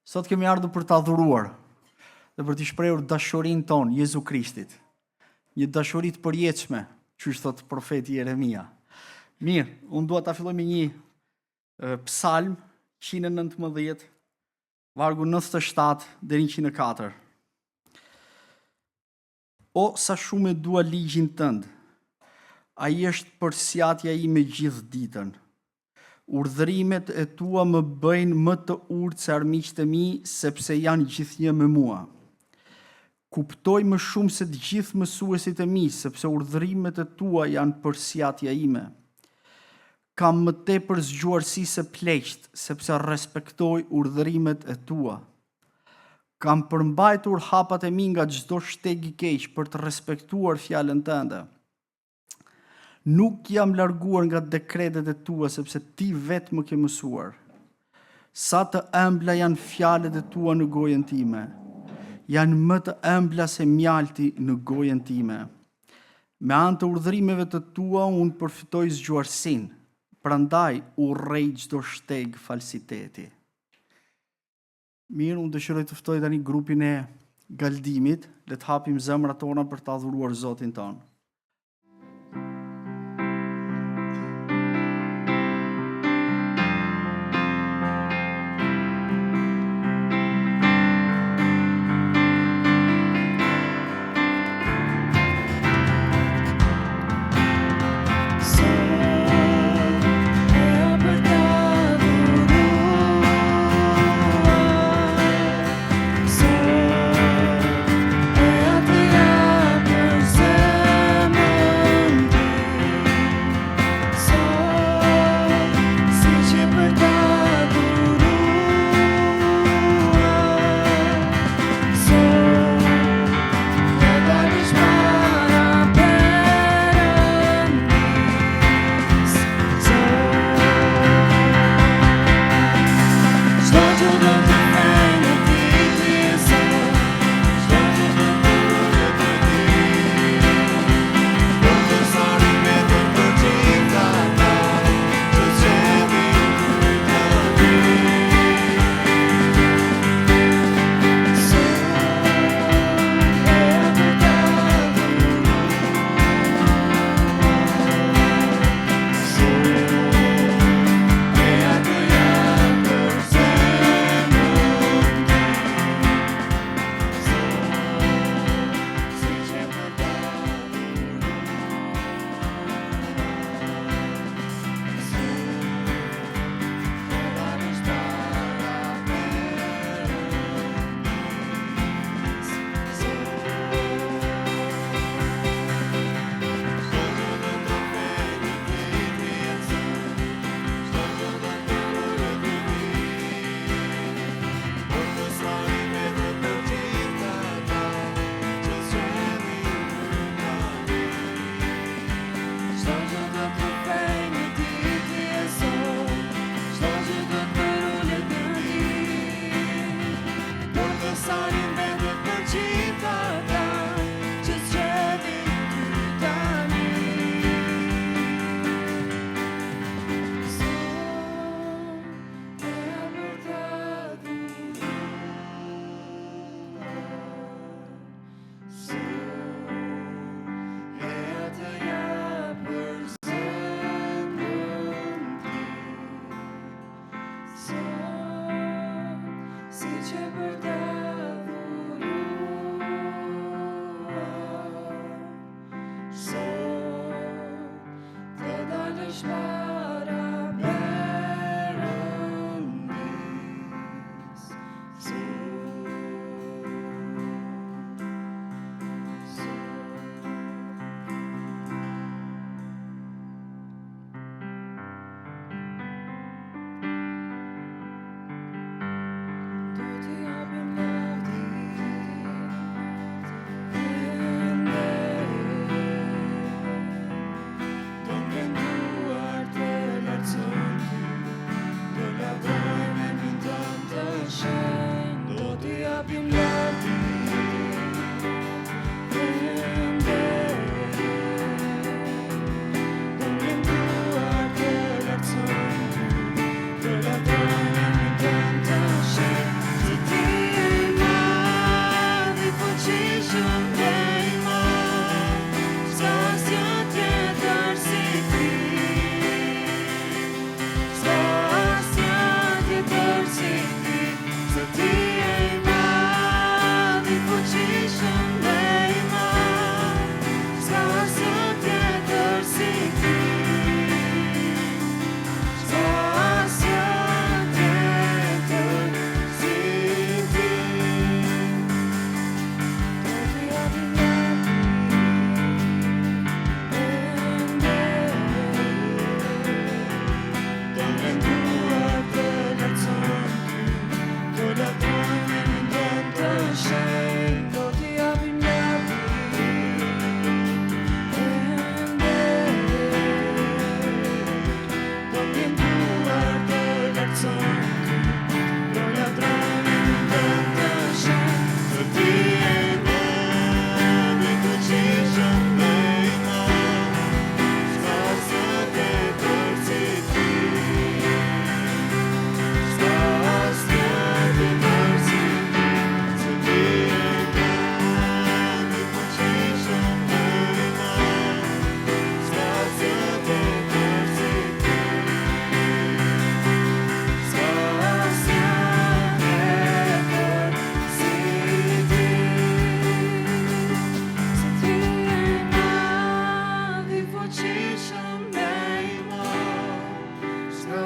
Sot kemi ardhur për të adhuruar dhe për t'i shprehur dashurinë tonë Jezu Krishtit. Një dashuri të përjetshme, qysh thotë profeti Jeremia. Mirë, unë dua ta filloj me një psalm 119, vargu 97 deri në 104. O sa shumë e dua ligjin tënd. Ai është përsiatja ime gjithë ditën. Urdhërimet e tua më bëjnë më të urtë se armiqtë e mi, sepse janë gjithnjë me mua. Kuptoj më shumë se të gjithë mësuesit e mi, sepse urdhërimet e tua janë përsiatja ime. Kam më tepër zgjuarsi se pleqtë, sepse respektoj urdhërimet e tua. Kam përmbajtur hapat e mi nga çdo shteg i keq për të respektuar fjalën tënde. Nuk jam larguar nga dekretet e tua sepse ti vetë më ke mësuar. Sa të ëmbla janë fjalët e tua në gojën time. Janë më të ëmbla se mjalti në gojën time. Me anë të urdhërimeve të tua unë përfitoj zgjuarsinë, prandaj urrej çdo shteg falsiteti. Mirë, unë dëshiroj të ftoj tani grupin e Galdimit, le të hapim zemrat tona për të adhuruar Zotin tonë.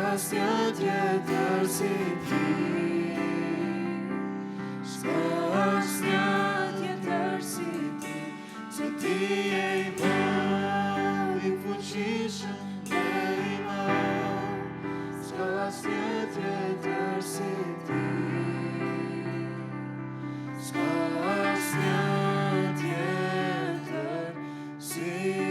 Asnjë tjetër si ti. S'ka asnjë tjetër si ti, se ti je i madh, i fuqishëm dhe i madh. S'ka asnjë tjetër si ti. S'ka asnjë tjetër si ti.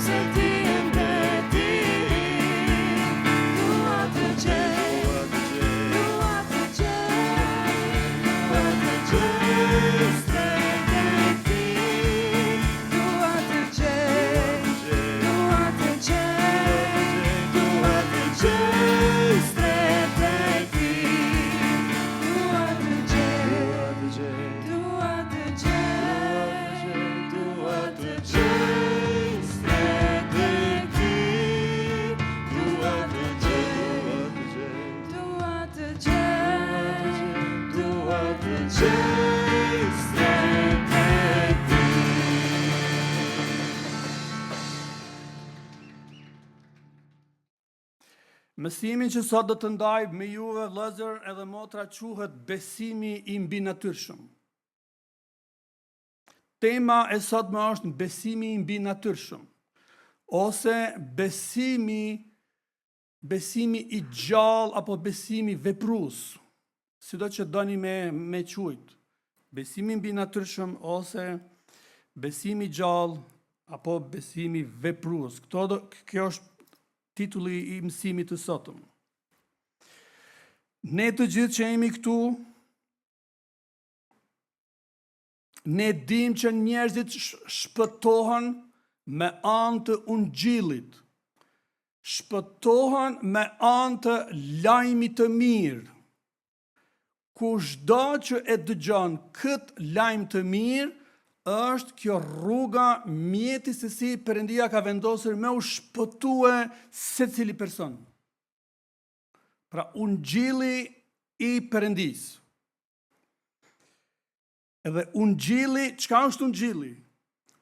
Se ti je mbreti im Dua të gjej Dua të gjej Dua të gjej Strehë tek ti Dua të gjej Dua të gjej Dua të gjej Strehë tek ti Dua të gjej Dua të gjej Dua të gjej Strehë tek ti Dua të gjej Dua të gjej Dua të gjej Strehë tek ti. Mësimin që sot do të ndaj me juve vëllezër edhe motra quhet besimi i mbinatyrshëm. Tema e sotme është besimi i mbinatyrshëm ose besimi besimi i gjallë apo besimi veprues, sido që doni me me quajt. Besimi i mbinatyrshëm ose besimi i gjallë apo besimi veprues. Këto do, kjo është titulli i mësimit të sotëm. Ne të gjithë që jemi këtu, ne dimë që njerëzit shpëtohen me anë të ungjillit. Shpëtohen me anë të lajmit të mirë. Kushdo që e dëgjon këtë lajm të mirë, është kjo rruga mjeti se si Perëndia ka vendosur me u shpëtue secili person. Pra ungjilli i Perëndisë. Edhe ungjilli, çka është ungjilli?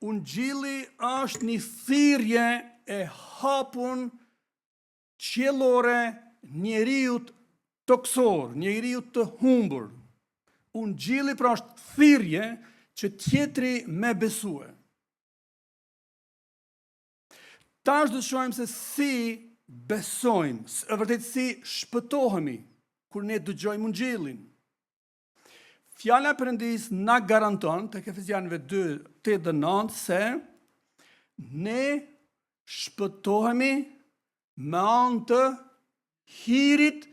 Ungjilli është një thirrje e hapun qiellore njeriut tokësor, njeriut të humbur. Ungjilli pra është thirrje që tjetri me besue. Tash do të shohim se si besojmë, e vërtet si shpëtohemi kur ne dëgjojmë ungjillin. Fjala e Perëndisë na garanton tek Efezianëve 2, 8 dhe 9 se ne shpëtohemi me anë të hirit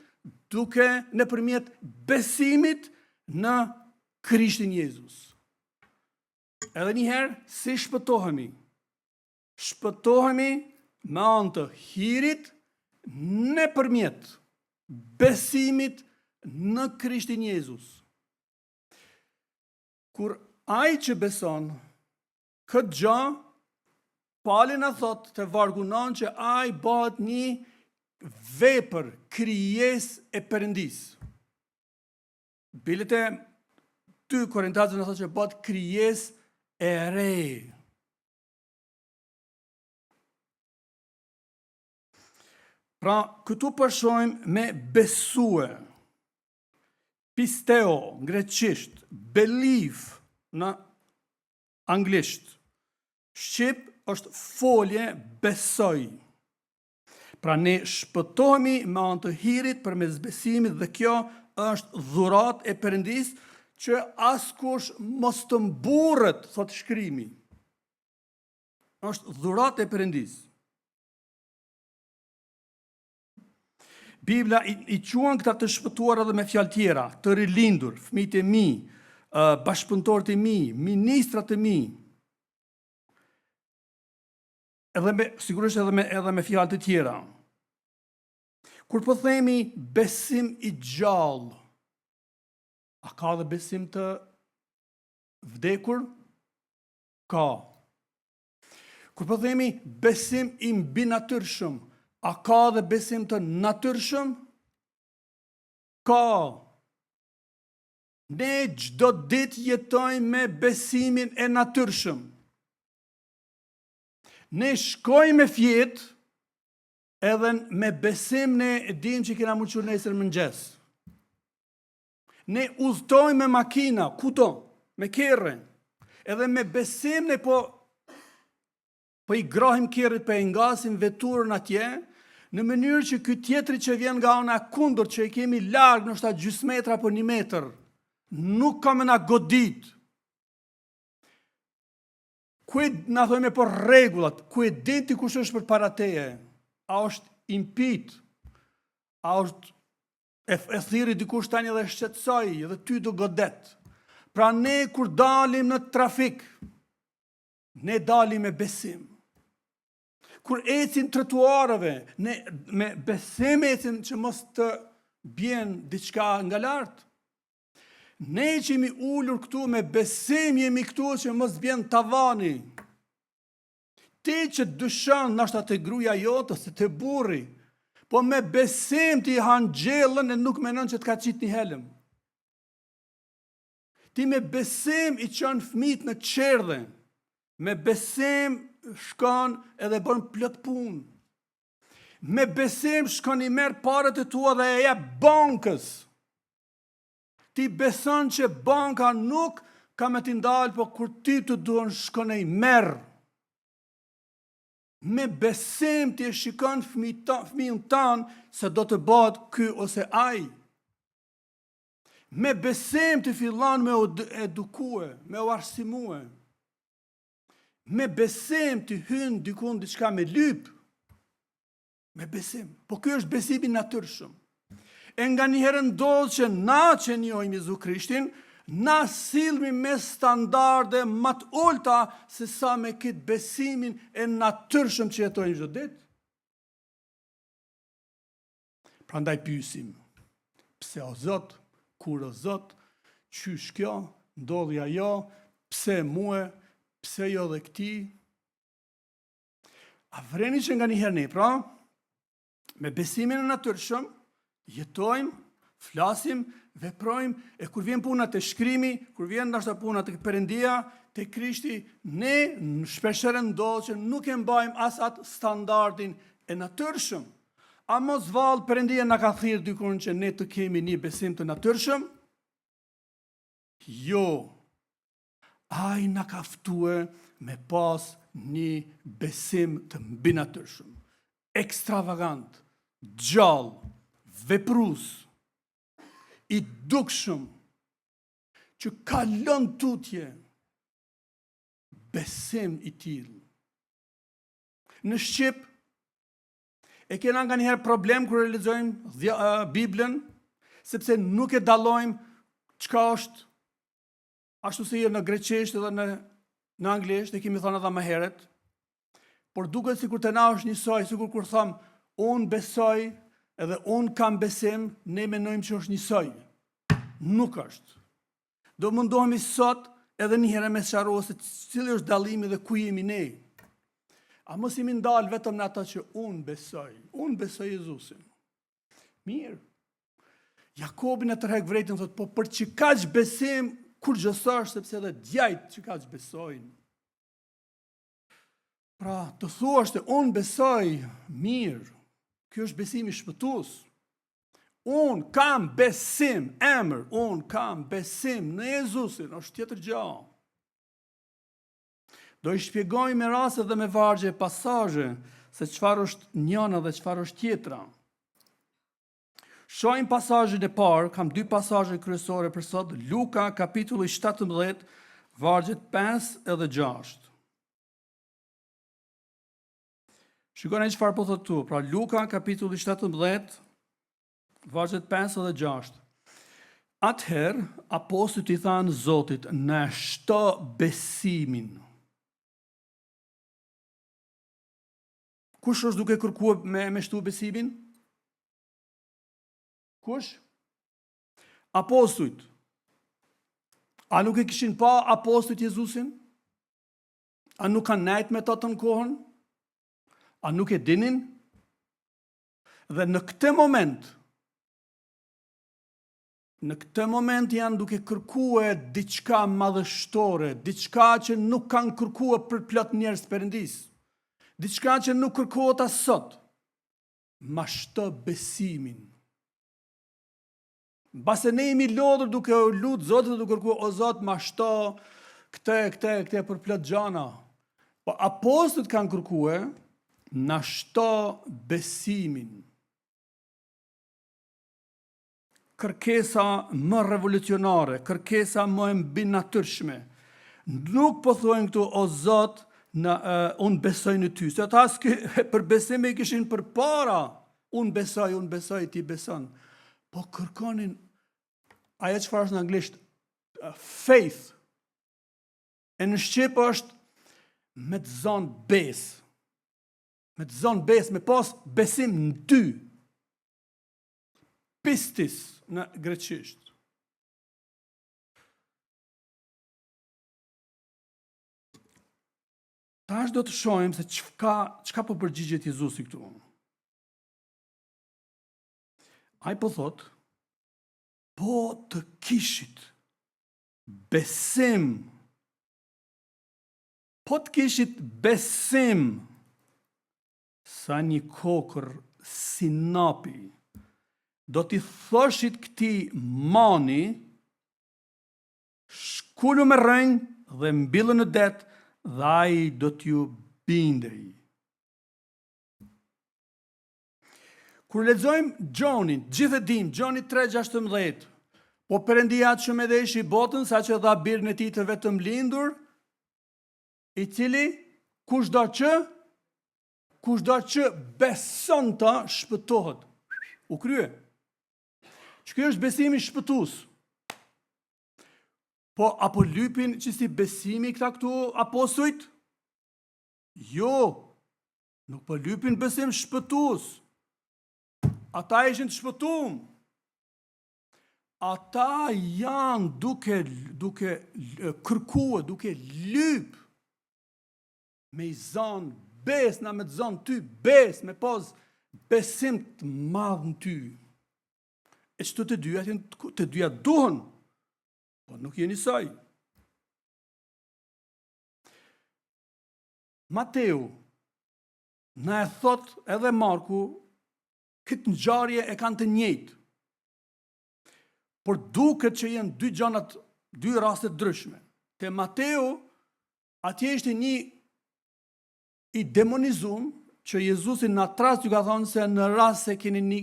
duke nëpërmjet besimit në Krishtin Jezus. Edhe një herë, si shpëtohemi? Shpëtohemi me anë të hirit nëpërmjet besimit në Krishtin Jezus. Kur ai që beson këtë gjë, Pali na thotë te vargu 9 që ai bëhet një vepër krijesë e Perëndisë. Bile te 2 Korintasve na thotë që bëhet krijesë e re. Pra, këtu po shohim me besue. Pisteo, në greqisht, believe në anglisht. Shqip është folje besoj. Pra ne shpëtohemi me anë të hirit përmes besimit dhe kjo është dhuratë e Perëndisë që askush mos të mburret, thotë shkrimi. Është dhuratë e Perëndisë. Bibla i, i quan këta të shpëtuar edhe me fjalë tjera, të rilindur, fëmijët e mi, bashkëpunëtorët e mi, ministrat e mi. Edhe me sigurisht edhe me edhe me fjalë të tjera. Kur po themi besim i gjallë, a ka dhe besim të vdekur? Ka. Kur po themi besim i mbinatyrshëm, a ka dhe besim të natyrshëm? Ka. Ne çdo ditë jetojmë me besimin e natyrshëm. Ne shkojmë me fjet, edhe me besim ne e dimë që kena m'u çu nesër mëngjes. Ne udhëtojmë me makina, kudo, me kerre. Edhe me besim ne po po i grahim kerrit, po e ngasim veturën atje, në mënyrë që ky tjetri që vjen nga ana e kundërt që e kemi larg, ndoshta gjysmë metra apo një metër, nuk ka me na godit. Ku e na thojmë për rregullat, ku e din ti kush është përpara teje? A është impit? A është e, e thirri dikush tani dhe shqetësoi dhe ty të godet. Pra ne kur dalim në trafik, ne dalim me besim. Kur ecim trotuareve, ne me besim ecim që mos të bjen diçka nga lart. Ne që jemi ulur këtu me besim jemi këtu që mos bjen tavani. Ti që dyshon ndoshta te gruaja jote ose te burri, po me besim ti han gjellën e nuk menon që të ka qitë një helm. Ti me besim i çon fëmijët në çerdhe. Me besim shkon edhe bën plot punë. Me besim shkon i merr paret e tua dhe e jep bankës. Ti beson që banka nuk ka me t'i ndalë, po kur ty të duhen shkon e i merr. Me besim ti e shikon fëmijën tan se do të bëhet ky ose ai. Me besim ti fillon me u edukue, me u arsimue. Me besim ti hyn dikun diçka me lyp. Me besim. Po ky është besimi i natyrshëm. E nganjëherë ndodh që na që njohim Jezu Krishtin, na sillmi me standarde më të ulta se sa me këtë besimin e natyrshëm që jetojmë çdo ditë. Prandaj pyesim, pse o Zot, kur o Zot, qysh kjo, ndodhi ajo, pse mue, pse jo dhe këtij? A vëreni që nganjëherë ne, pra, me besimin e natyrshëm, jetojmë, flasim, veprojmë, e kur vjen puna te shkrimi, kur vjen ndoshta puna te Perëndia, te Krishti, ne shpeshherë ndodh që nuk e mbajmë as atë standardin e natyrshëm. A mos vallë Perëndia na ka thirrë dikun që ne të kemi një besim të natyrshëm? Jo. Ai na ka ftue me pas një besim të mbinatyrshëm, ekstravagant, gjallë, veprus, i dukshëm, që kalon tutje, besim i tillë. Në shqip, e kena nganjëherë problem kur e lexojmë Biblën, sepse nuk e dallojmë çka është Ashtu si në greqisht edhe në në anglisht, e kemi thënë edhe më herët, por duket sikur te na është njësoj, sikur kur tham unë besoj edhe unë kam besim, ne menojmë që është njësoj. Nuk është. Do mundohemi sot edhe një herë me sqaru se cili është dallimi dhe ku jemi ne. A mos jemi ndalë vetëm në ato që unë besoj. Unë besoj Jezusin. Mirë. Jakobi na tërhek vërejtjen, thotë, po për qikaq besim, kurgjë s'është, sepse edhe djajt qikaq besojnë. Pra, të thuash të unë besoj, mirë, kjo është besimi shpëtues. Unë kam besim, emër, unë kam besim në Jezusin, është tjetër gjë. Do i shpjegoj me raste dhe me vargje pasazhe se çfarë është njëna dhe çfarë është tjetra. Shohim pasazhin e parë, kam dy pasazhe kryesore për sot, Luka kapitulli 17, vargjet 5 edhe 6. Shikoni çfarë po thotë këtu. Pra Luka kapitulli 17, Vargjet 5 dhe 6. Atëherë, apostujt i thanë Zotit, na shto besimin. Kush është duke kërkua me, me shtu besimin? Kush? Apostujt. A nuk e kishin pa apostujt Jezusin? A nuk kanë nejt me ta tënë kohën? A nuk e dinin? Dhe në këtë moment, në këtë moment janë duke kërkue diçka madhështore, diçka që nuk kanë kërkue për plot njerëz të Perëndisë, diçka që nuk kërkohet as sot, ma shto besimin. Mbase ne jemi lodhur duke u lut Zotit dhe duke kërkuar o Zot ma shto këtë këtë këtë për plot gjana. Po apostujt kanë kërkue na shto besimin. Kërkesa më revolucionare, kërkesa më e mbinatyrshme. Nuk po thojnë këtu, o Zot, në, uh, unë besoj në ty. Se ata s'ke, për besim e kishin përpara, unë besoj, unë besoj, ti beson. Po kërkonin, ajo çfarë është në anglisht, faith, e në shqip është me të zonë besë. Me të zonë besë, me pas besim në ty. Pistis në greqisht. Tash do të shohim se çka çka po përgjigjet Jezusi këtu. Ai po thot, po të kishit besim, po të kishit besim sa një kokërr sinapi, do t'i thoshit këtij mani, Shkulu me rrënjë dhe mbillu në det dhe ai do t'ju bindej. Kur lexojmë Gjonin, gjithë e dimë, Gjoni 3:16. Po Perëndia aq shumë e deshi botën saqë dha birin e tij të vetëmlindur, i cili kushdo që kushdo që beson të shpëtohet. U krye. Që ky është besimi shpëtues. Po, a po lypin qësi besimi këta këtu apostujt? Jo, nuk po lypin besim shpëtues. Ata ishin të shpëtum. Ata janë duke, duke kërkue, duke lyp me i zanë besë, na me të zanë ty besë, me pas besim të madh në ty. E qëto të dyja, të dyja duhen, po nuk janë njësoj. Mateu, na e thot edhe Marku, këtë ngjarje e kanë të njëjtë. Por duket që janë dy gjanat, dy raste të ndryshme. Te Mateu, atje ishte një i demonizum që Jezusi në atë rast ju ka thonë se në rast se keni një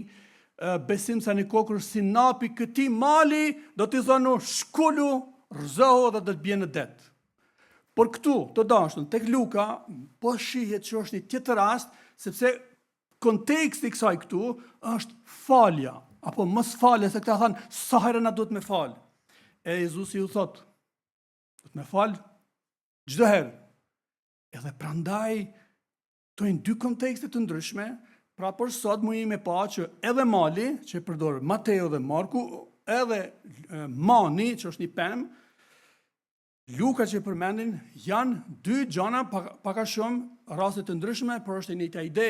besim sa një kokërr sinapi këtij mali, do t'i thoni shkulu, rrëzohu dhe do të bie në det. Por këtu, të dashtun, tek Luka, po shihet që është një tjetër rast, sepse konteksti i kësaj këtu është falja, apo mosfalja, se këta thanë, sa herë na duhet me falë. E Jezusi ju thotë, duhet me falë, çdo herë. Edhe prandaj, këto janë dy kontekste të ndryshme, pra për sot mujmë me pa që edhe mali, që e përdor Mateu dhe Marku, edhe mani, që është një pemë, Luka që e përmendin, janë dy gjana pak a shumë raste të ndryshme, por është e njëjta ide.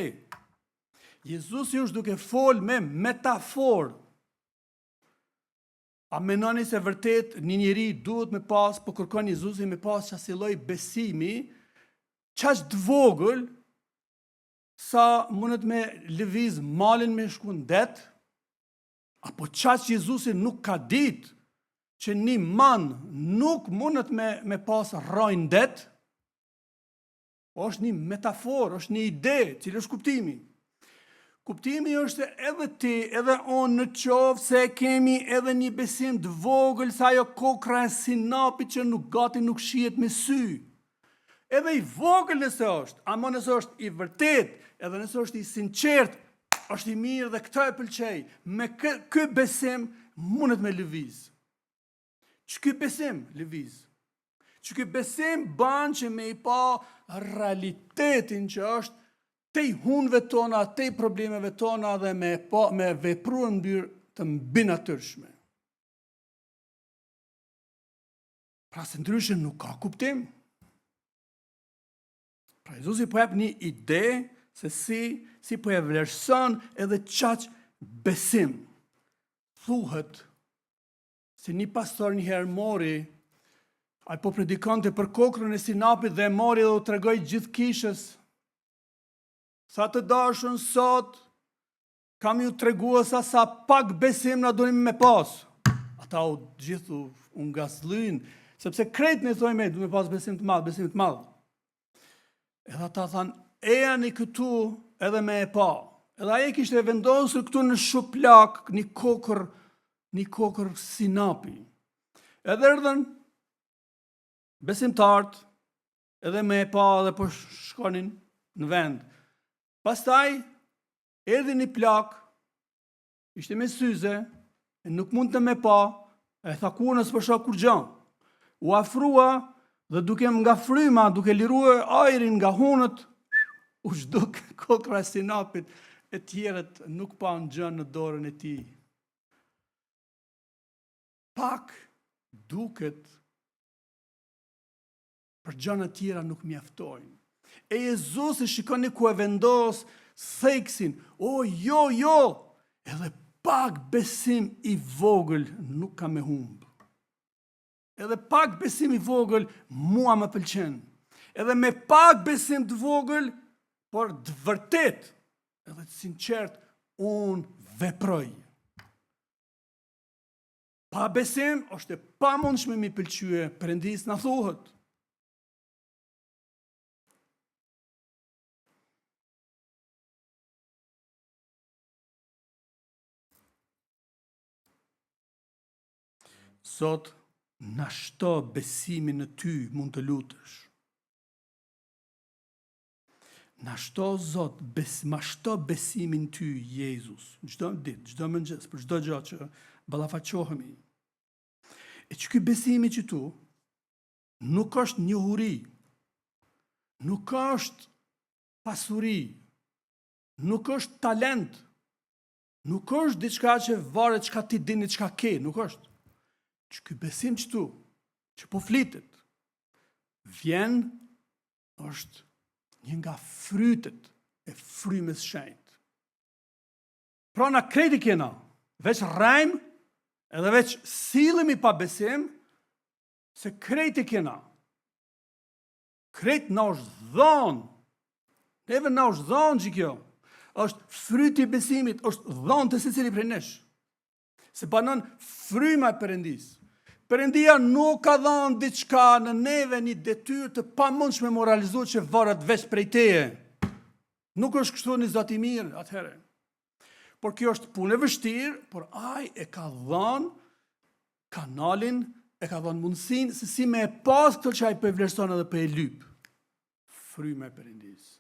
Jezusi është duke fol me metaforë. A menoni se vërtet një njeri duhet me pas, po kërkon Jezusi me pas qasi lloj besimi, qaq të vogël, sa mundet me lëviz malin me shku në det, apo qaq Jezusi nuk ka dit, që një man nuk mundet me, me pas rrajë në det, është një metaforë, është një ide, cili është kuptimi? Kuptimi është edhe ti, edhe unë në qoftë se kemi edhe një besim të vogël sa ajo kokrra e sinapit që nuk gati nuk shihet me sy. Edhe i vogël nëse është, ama nëse është i vërtet, edhe nëse është i sinqert, është i mirë dhe këtë e pëlqej. Me kë, ky besim mundet me lëviz. Që ky besim lëviz. Që ky besim ban që me i pa realitetin që është tej hundëve tona, tej problemeve tona dhe me, pa, me vepru në mënyrë të mbinatyrshme. Pra se ndryshe nuk ka kuptim. Pra Jezusi po jep një ide se si, si po e vlerëson edhe qaq besim. Thuhet Se një pastor një herë mori, ai po predikonte për kokrrën e sinapit dhe e mori dhe u tregoi gjithë kishës. Tha të dashun sot, kam ju tregua sa sa pak besim na duhemi me pas. Ata u gjithë u, u ngazëllyn, sepse krejt ne thojmë, du me pas besim të madh, besim të madh. Edhe ata thanë, ejani këtu edhe me e pa. Edhe ai e kishte vendosur këtu në shuplak një kokërr, një kokërr sinapi. Edhe erdhën. Besimtarët edhe me e pa edhe po shkonin në vend. Pastaj erdhi një plak, ishte me syze, e nuk mundte me pa, e tha ku unë s'po shoh kurgjo. U afrua dhe duke nga fryma, duke lirue ajrin nga hunët, u zhduk kokrra e sinapit, e tjerët nuk panë gjë në dorën e tij. Pak duket për gjëra tjera nuk mjaftojnë. E Jezusi shikoni ku e vendos theksin, o jo, jo, edhe pak besim i vogël nuk ka me humbë. Edhe pak besim i vogël mua më pëlqen. Edhe me pak besim të vogël, por të vërtet, edhe të sinqert, unë veproj. Pa besim është e pamundshme m'i pëlqye Perëndisë na thuhet. Zot, na shto besimin në ty mund të lutesh. Na shto Zot, bes, ma shto besimin ty Jezus, çdo ditë, çdo mëngjes, për çdo gjë që ballafaqohemi. E që ky besimi qëtu, nuk është njohuri, nuk është pasuri, nuk është talent, nuk është diçka që varet çka ti dini, çka ke, nuk është. Që ky besim qëtu, që po flitet, vjen është një nga frytet e frymës shenjtë. Pra na krejt i kena, veç rrejmë edhe veç sillemi pa besim, se krejt i kena. Krejt na është dhonë, neve na është dhonë që kjo, është fryti i besimit, është dhonë te secili prej nesh. Se banon fryma e Perëndisë. Perëndia nuk ka dhënë diçka në neve një detyrë të pamundshme m'u realizu që varet veç prej teje. Nuk është kështu një Zot i mirë atëherë. Por kjo është punë e vështirë, por ai e ka dhënë kanalin, e ka dhënë mundësinë se si me e pas këtë që ai po e vlerëson edhe po e lyp. Fryma e Perëndisë.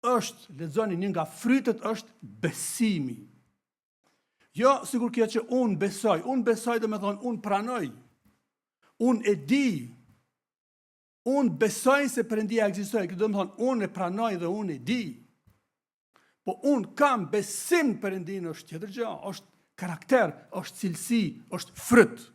Është, lexoni, një nga frytet është besimi. Jo, sikur kjo që unë besoj, unë besoj domethonë, unë pranoj, unë e di, unë besoj se Perëndia ekziston, kjo domethonë, unë e pranoj dhe unë e di. Po unë kam besim në Perëndinë është tjetër gjë, është karakter, është cilësi, është fryt.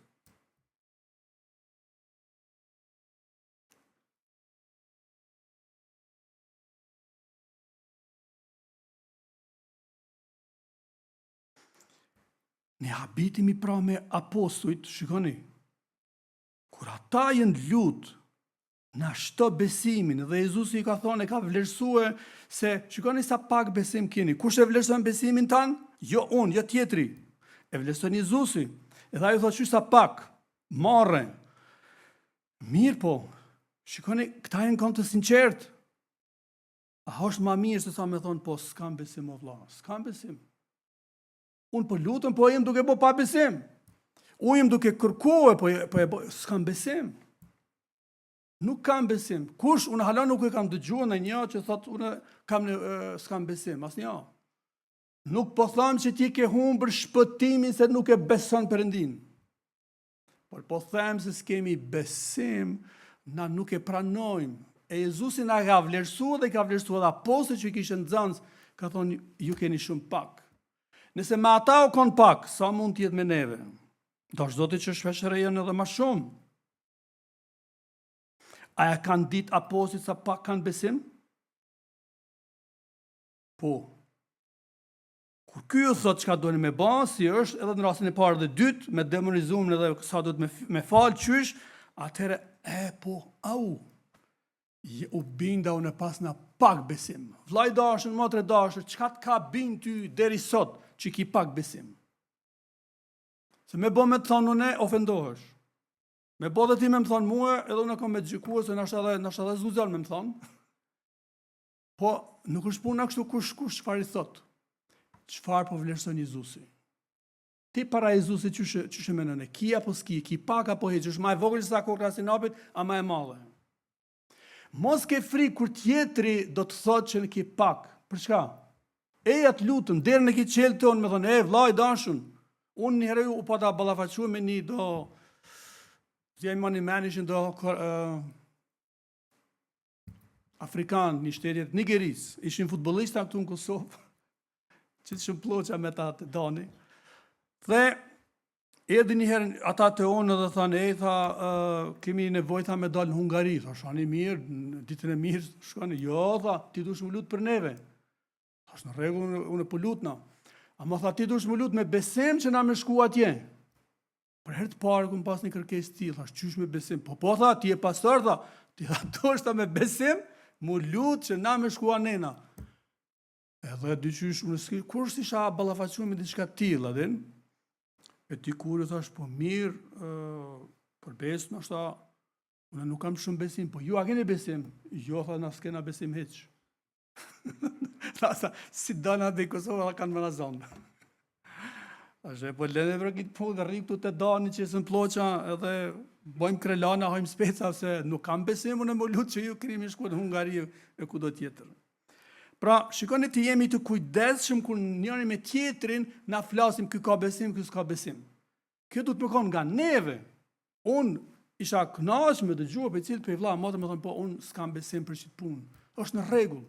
Ne habitemi pra me apostujt, shikoni, kur ata janë lut, na shto besimin, dhe Jezusi i ka thonë, e ka vlerësue, se shikoni sa pak besim kini, kush e vlerëson besimin tanë? Jo unë, jo tjetri, e vlerëson Jezusi, edhe ai thotë, qysh sa pak, marre, mirëpo, shikoni, këta janë konë të sinqertë, A është ma mirë se sa me thonë, po s'kam besim o vlla, s'kam besim. Unë po lutem, po jem duke bo pa besim. Unë jem duke kërkue, po, po e bo, s'kam besim. Nuk kam besim. Kush, unë hala nuk e kam dëgjue ndonjë që thotë, unë kam në, s'kam besim, asnjë. Nuk po them që ti ke humbur shpëtimin se nuk e beson Perëndinë. Por po them se s'kemi besim, na nuk e pranojmë. E Jezusi na ka vlerësuar dhe ka vlerësuar edhe apostujt që i kishte nxënës, ka thonë ju keni shumë pak. Nëse me ata u kon pak, sa mund të jetë me neve? Dashtë Zoti që shpesh herë janë edhe ma shumë. A e kanë ditë apostujt sa pak kanë besim? Po, Kur ky ju thot çka doni me ba, si është edhe në rastin e parë dhe dytë, me demonizumin edhe sa duhet me, me fal qysh, atëherë e po au. Je, u binda unë pasna pak besim. Vlla i dashur, motër e dashur, çka të ka bind ty deri sot që ki pak besim? Se me bo me të thonë unë, ofendohesh. Me bo dhe ti me më thonë mua, edhe unë kam me të gjykue, se nashta edhe, nashta edhe s'guxon me më thonë. Po, nuk është puna kështu kush kush çfarë i thot. Çfarë po vlerëson Jezusi? Ti para Jezusit qysh qysh e menon, e ki apo s'ki, ki pak apo hiç, është ma e vogël se sa kokrra e sinapit, a ma e madhe. Mos ke frikë kur tjetri do të thotë që ke pak. Për çka? Eja të lutem, derën e ki çelë tonë, me thonë, e, vlla i dashun, unë një herë u pata ballafaqu me një do, s'ja i mani men, ishin do uh, afrikan, një shtetit të Nigerisë, ishin futbollista këtu në Kosovë, qitshin plloça me ta te Dani, dhe erdhi një herë ata te unë dhe thanë, ej, tha, uh, kemi nevojë tha me dalë në Hungari, tha, shani mirë, në ditën e mirë, shkoni, jo, tha, ti dush m'u lutë për neve, Thash në rregull, unë, unë po lutna. Ama tha ti dush m'u lut me besim që na me shku atje. Për herë të parë kum pas një kërkesë të tillë, thash qysh me besim. Po po tha, ti je pastor tha, ti tha dush tha me besim, m'u lut që na me shku anena. Edhe diqysh, unë s'ki, kurrë s'isha ballafaqu me diçka të tillë, a din? E ti kur i thash, po mirë, uh, për besë, ndoshta, unë nuk kam shumë besim, po ju a keni besim? Jo, tha, na s'kena besim hiç. Tha, sa, si dona dhe Kosova, tha kanë me na zonë. Ashe, po lene për këtë punë, rri këtu te Dani qesim plloça, edhe bojmë krelana, hajmë speca, se nuk kam besim unë m'u lutë që ju keni me shku në Hungari e kudo tjetër. Pra, shikoni të jemi të kujdesshëm kur njëri me tjetrin na flasim ky ka besim, ky s'ka besim. Kjo duhet me konë nga neve. Unë isha kënaq me dëgjua prej cilit prej vlla motër me thonë po unë s'kam besim për qit punë. Është në rregull.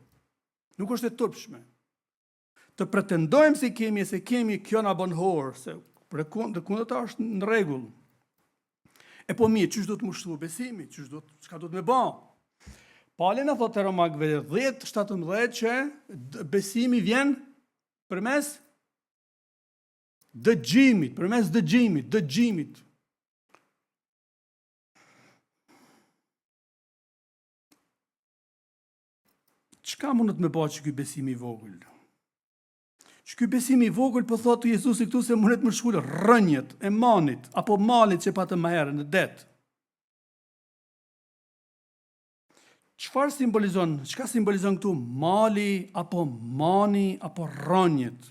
Nuk është e turpshme. Të pretendojmë se kemi e s'e kemi, kjo na bën hor, se për e kundër, kundërta është në rregull. E po mirë, qysh duhet m'u shtu besimi, qysh duhet, çka duhet me ba? Pali na thotë te Romakëve 10, 17 që besimi vjen përmes Dëgjimit, përmes dëgjimit, dëgjimit. Çka mundet me ba qiky besimi i vogël? Qiky besimi i vogël po thotë Jezusi këtu se mundet me shkul rrënjët e manit, apo malit që patëm më herë në det. Çfarë simbolizon? Çka simbolizon këtu mali apo mani apo rrënjët?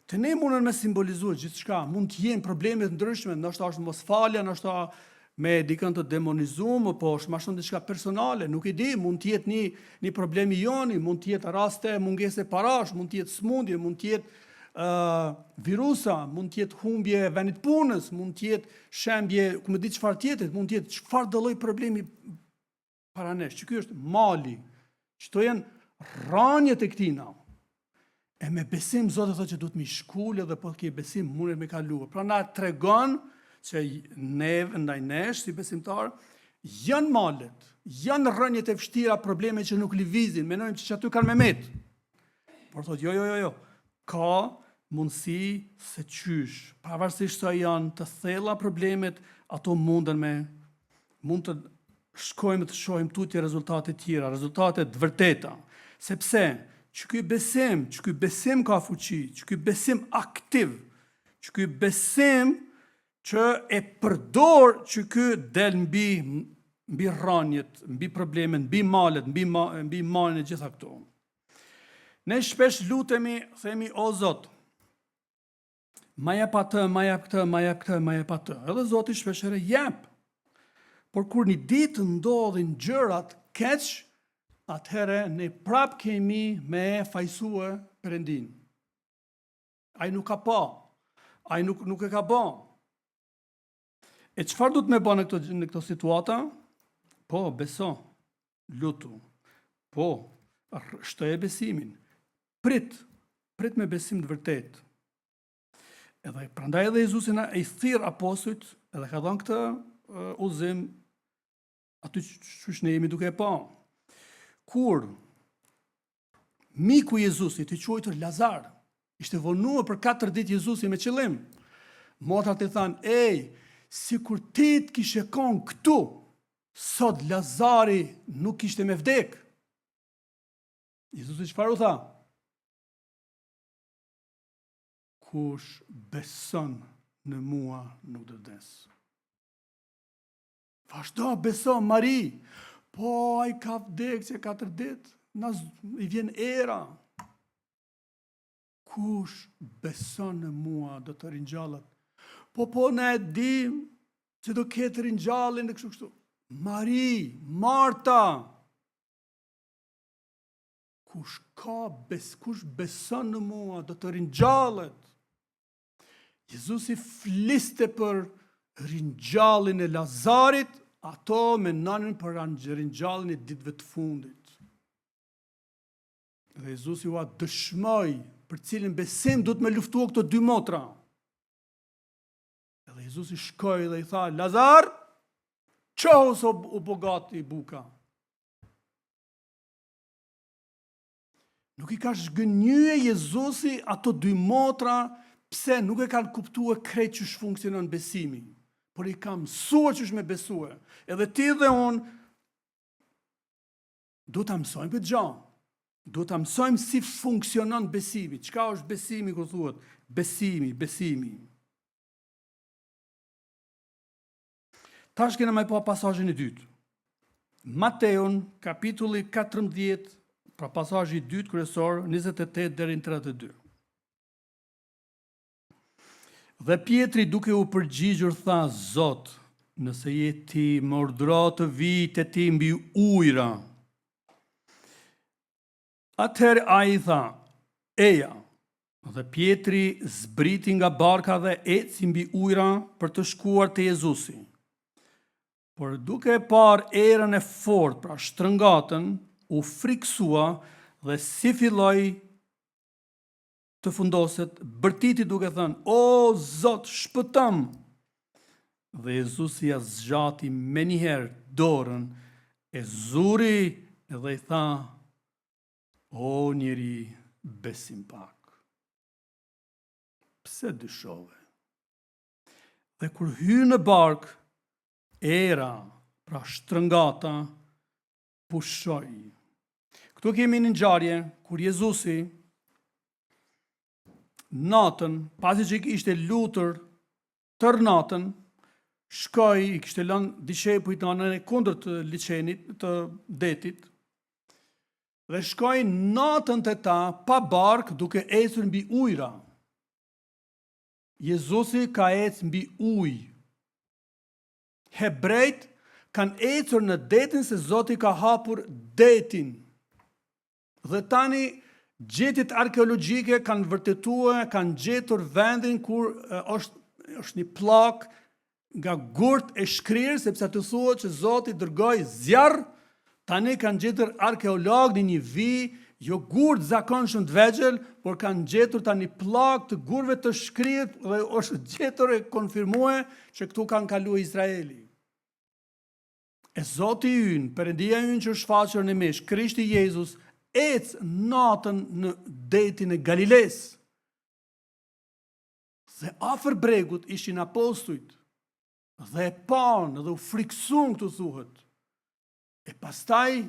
Te ne mundën me simbolizu gjithçka, mund të jenë probleme të ndryshme, ndoshta është mosfalja, ndoshta me dikën të demonizum, po është ma shumë diçka personale, nuk e di, mund të jetë një një problem i joni, mund të jetë raste mungese parash, mund të jetë smundje, mund të jetë uh, virusa, mund të jetë humbje e vendit punës, mund të jetë shembje, ku me di çfarë tjetër, mund të jetë çfarëdo lloj problemi para nesh, që ky është mali, qëto janë rranjët e këtina. E me besim, Zoti thotë që duhet m'i shkul edhe po të ke besim, mundet me kalu. Pra na tregon që neve, ndaj nesh, si besimtar, janë malet, janë rrënjët e vështira, probleme që nuk lëvizin, menojmë që qaty kanë me met. Por thotë, jo, jo, jo, jo, ka mundësi se qysh, pavarësisht sa janë të thella problemet, ato munden me, mund të shkojmë të shohim tutje rezultate tjera, rezultate të vërteta. Sepse, qiky besim, qiky besim ka fuqi, qiky besim aktiv, qiky besim që e përdor qiky del mbi mbi rranjët, mbi problemet, mbi malet, mbi ma, mbi manin e gjitha këto. Ne shpesh lutemi, themi o Zot, ma jep atë, ma jep këtë, ma jep këtë, ma jep atë. Edhe Zoti shpesh herë jep. Por kur një ditë ndodhin gjërat keq, atëherë ne prap kemi me fajsue Perëndinë. Ai nuk ka pa. Ai nuk nuk e ka ba. E çfarë duhet me ba në këto në këto situata? Po, beso. Lutu. Po, shtoje besimin. Prit, prit me besim të vërtetë. Edhe prandaj edhe Jezusi na i thirr apostujt, edhe ka dhënë këtë udhëzim aty qysh ne jemi duke e pa. Kur miku i Jezusit, i quajtur Lazar, ishte vonuar për 4 ditë Jezusi me qëllim. Motrat i thanë, ej, sikur ti të kishe kon këtu, sot Lazari nuk kishte me vdek. Jezusi çfarë u tha? Kush beson në mua nuk do të vdesë. Vazhdo, beso, Mari. Po, ai ka vdek që katër ditë, na i vjen era. Kush beson në mua do të ringjallet. Po po ne e dim që do ketë ringjalljen dhe kështu kështu. Mari, Marta. Kush ka bes, kush beson në mua do të ringjallet. Jezusi fliste për ringjalljen e Lazarit, ato mendonin për ringjalljen e ditëve të fundit. Dhe Jezusi ua dëshmoi për cilin besim duhet me luftua këto dy motra. Edhe Jezusi shkoi dhe i tha, Lazar, çohu se u bo gati buka. Nuk i ka zhgënjye Jezusi ato dy motra pse nuk e kanë kuptue krejt qysh funksionon besimi, por i ka mësue qysh me besue. Edhe ti dhe unë, duhet ta mësojmë këtë gja. Duhet ta mësojmë si funksionon besimi. Çka është besimi kur thuhet? Besimi, besimi. Tash kena me pa pasazhin e dytë. Mateun, kapitulli 14, pra pasazhi i dytë kryesor, 28 deri në 32. Dhe Pjetri duke u përgjigjur tha, Zot, nëse je ti, më urdhëro të vij te ti mbi ujëra. Atëherë ai i tha, Eja. Dhe Pjetri zbriti nga barka dhe eci mbi ujëra për të shkuar te Jezusi. Por duke e parë erën e fortë, pra shtrëngatën, u frikësua dhe si filloi të fundoset, bërtiti duke thënë, O Zot, shpëtomë! Dhe Jezusi ia zgjati menjëherë dorën, e zuri dhe i tha, O njeri besimpak, pse dyshove? Dhe kur hynë në barkë, era, pra shtrëngata, pushoi. Këtu kemi një ngjarje kur Jezusi natën, pasi që ishte lutur tërë natën, shkoi, i kishte lënë dishepujt në anën e kundërt të liqenit, të detit, dhe shkoi natën te ta pa barkë duke ecur mbi ujëra. Jezusi ka ecë mbi ujë. Hebrejt kanë ecur në detin se Zoti ka hapur detin. Dhe tani gjetjet arkeologjike kanë vërtetuar, kanë gjetur vendin kur është është një pllakë nga gurt e shkrirë, sepse aty thuhet që Zoti dërgoi zjarr, tani kanë gjetur arkeologë në një vijë, jo gurë të zakonshëm të vegjël, por kanë gjetur tani pllakë të gurëve të shkrirë dhe është gjetur e konfirmue që këtu kanë kalu Izraeli. E Zoti ynë, Perëndia ynë që është shfaqur në mish, Krishti Jezus, ec natën në detin e Galilesë. Dhe afër bregut ishin apostujt dhe e panë dhe u frikësuan këtu thuhet. E pastaj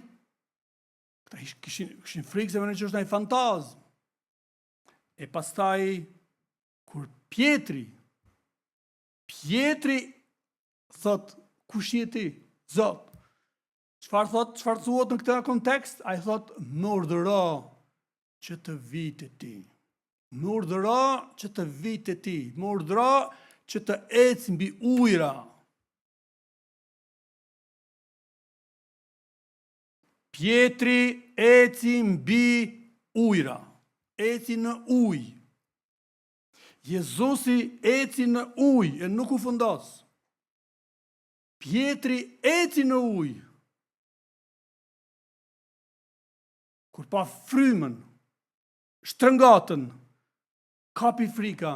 këta kishin kishin frikë se mendonin që është ndonjë fantazmë. E pastaj kur Pjetri Pjetri thot kush je ti? Zot. Çfarë thot? Çfarë thuhet në këtë kontekst? Ai thot më urdhëro që të vij te ti. Më urdhëro që të vij te ti. Më urdhëro që të ec mbi ujëra. Pjetri eci mbi ujëra. Eci në ujë. Jezusi eci në ujë e nuk u fundos. Pjetri eci në ujë. Kur pa frymën, shtrëngatën, kapi frika,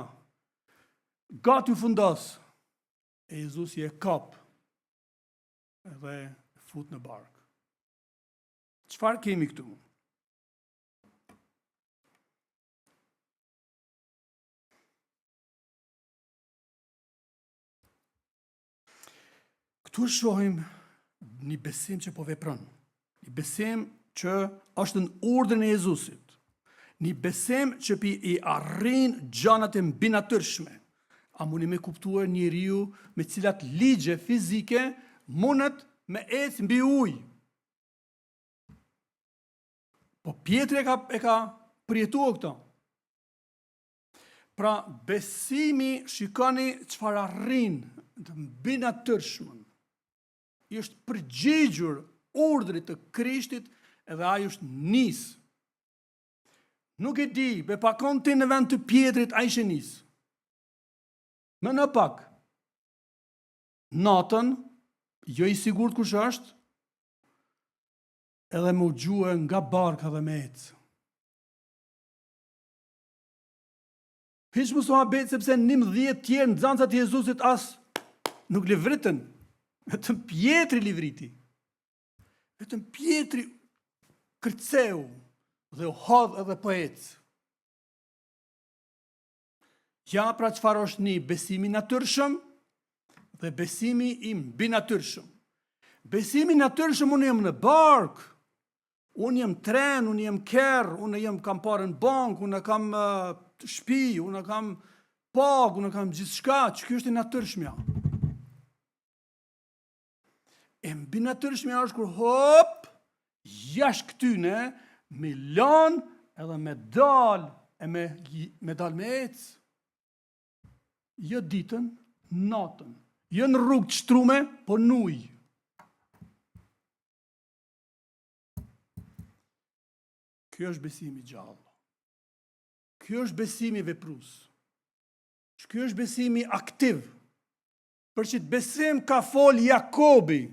gati u fundos, e Jezusi e kap edhe e fut në barkë. Çfarë kemi këtu? Këtu shohim një besim që po vepron. Një besim që është në urdhrin e Jezusit. Një besim që pi i arrin gjanat e mbinatyrshme. A mundi me kuptuar njeriu me cilat ligje fizike mundet me ecë mbi ujë? Po Pjetri e ka, e ka përjetuar këto. Pra, besimi, shikoni çfarë arrin të mbinatyrshmën. I është përgjigjur urdhrit të Krishtit edhe ai është nis. Nuk e di, me pas kon ti në vend të Pjetrit, a ishe nis. Mendo pak. Natën, jo i sigurt kush është, edhe me u gjue nga barka dhe me ecë. Hiç mos u habit sepse 11 tjerë nxënësat e Jezusit as nuk livritën. Vetëm Pjetri livriti. Vetëm Pjetri kërceu dhe u hodh edhe po ec. Ja pra çfarë është një besimi i natyrshëm dhe besimi i mbinatyrshëm. Besimi i natyrshëm unë jam në barkë, unë jam tren, unë jam kerr, unë jam kam pare në bankë, unë kam uh, shpi, unë kam pagë, unë kam gjithçka, që kjo është e natyrshmja. E mbinatyrshmja është kur hop, jashtë këtyne, me lanë edhe me dal, e me, me dal me ecë. Jo ditën, natën. Jo në rrugë të shtrume, po në ujë. Kjo është besimi i gjallë. Kjo është besimi veprus. Kjo është besimi aktiv. Për qit besim ka fol Jakobi,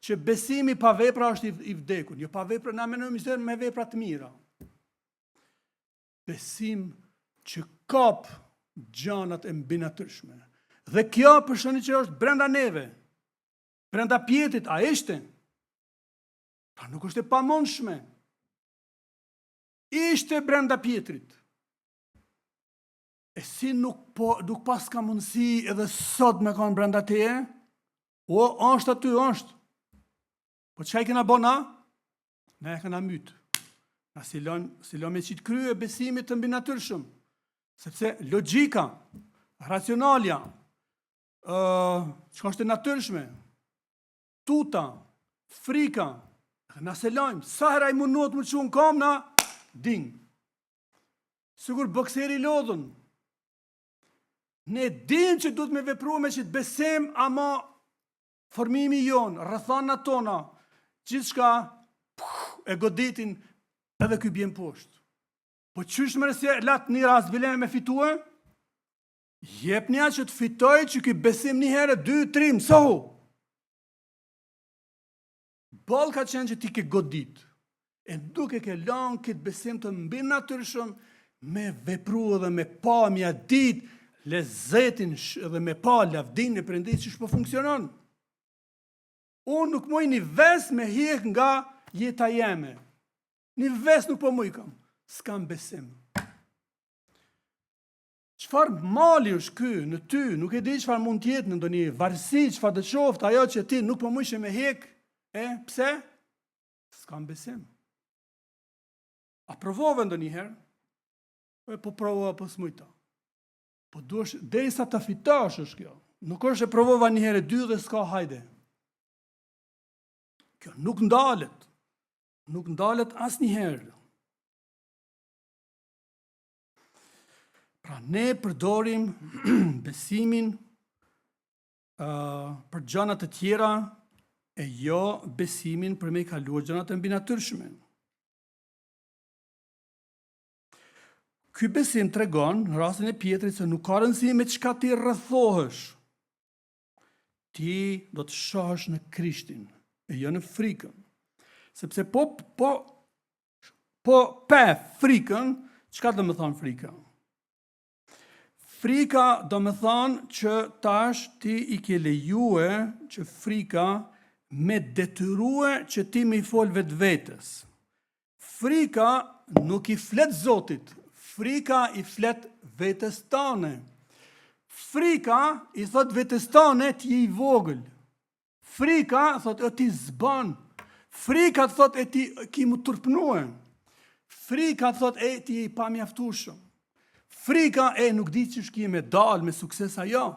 që besimi pa vepra është i vdekur. Jo pa vepra, na menojmë se me vepra të mira. Besim që kap gjanat e mbinatyrshme. Dhe kjo për shëni që është brenda neve, brenda Pjetrit, a ishte? Pra nuk është e pamundshme. Ishte brenda Pjetrit. E si nuk, po, nuk paska mundësi edhe sot me konë brenda teje? O, është aty, është. Po çka i kena bo na? Na e kena mytë. Na s'i lon, s'i lon me qitë krye besimit të mbinatyrshëm. Sepse logjika, racionalja, uh, çka është e natyrshme, tuta, frika, na s'e lojmë, sa herë ai mundohet me çu në kamë, na, ding. Sikur bokseri i lodhun. Ne dim që duhet me vepru me qit besim, ama formimi jonë, rrethanat tona, gjithçka e goditin edhe ky bjen poshtë. Po qysh more s'e latë një rast bile me fitue? Jepnia që të fitoj që ky besim një herë, dy, tri, mësohu. Boll ka qenë që ti ke godit, e nuk e ke lanë këtë besim të mbinatyrshëm me vepru edhe me pa me ia dit lezetin edhe me pa lavdinë e Perëndisë qysh po funksionon. Unë nuk muj një ves me hjek nga jeta jeme. Një ves nuk po muj kam. S'kam besim. Çfarë mali është ky në ty, nuk e di çfarë mund të jetë në ndonjë varësi, çfarë do qoftë ajo që ti nuk po mujshe me hek, e pse? S'kam besim. A provove ndonjëherë? E po provova po s'mujta. Po duhesh derisa ta fitosh është kjo. Nuk është e provova një herë dy dhe s'ka hajde. Kjo nuk ndalet. Nuk ndalet asnjëherë. Pra ne përdorim besimin uh, për gjana të tjera e jo besimin për me i kaluar gjanat e mbinatyrshme. Ky besim tregon në rastin e Pjetrit se nuk ka rëndësi me çka ti rrethohesh. Ti do të shohësh në Krishtin e jo në frikën. Sepse po po Po pe frikën, çka do me thonë frika? Frika do me thonë që tash ti i ke lejue që frika me detyrue që ti me i fol vetvetes. Frika nuk i flet Zotit, frika i flet vetes tane. Frika i thot vetes tane ti je i vogël. Frika, thot, e ti s'ban. Frika, thot, e ti ki m'u turpnue. Frika, thot, e ti je i pamjaftushëm. Frika, e nuk di qysh ki me dal me sukses ajo.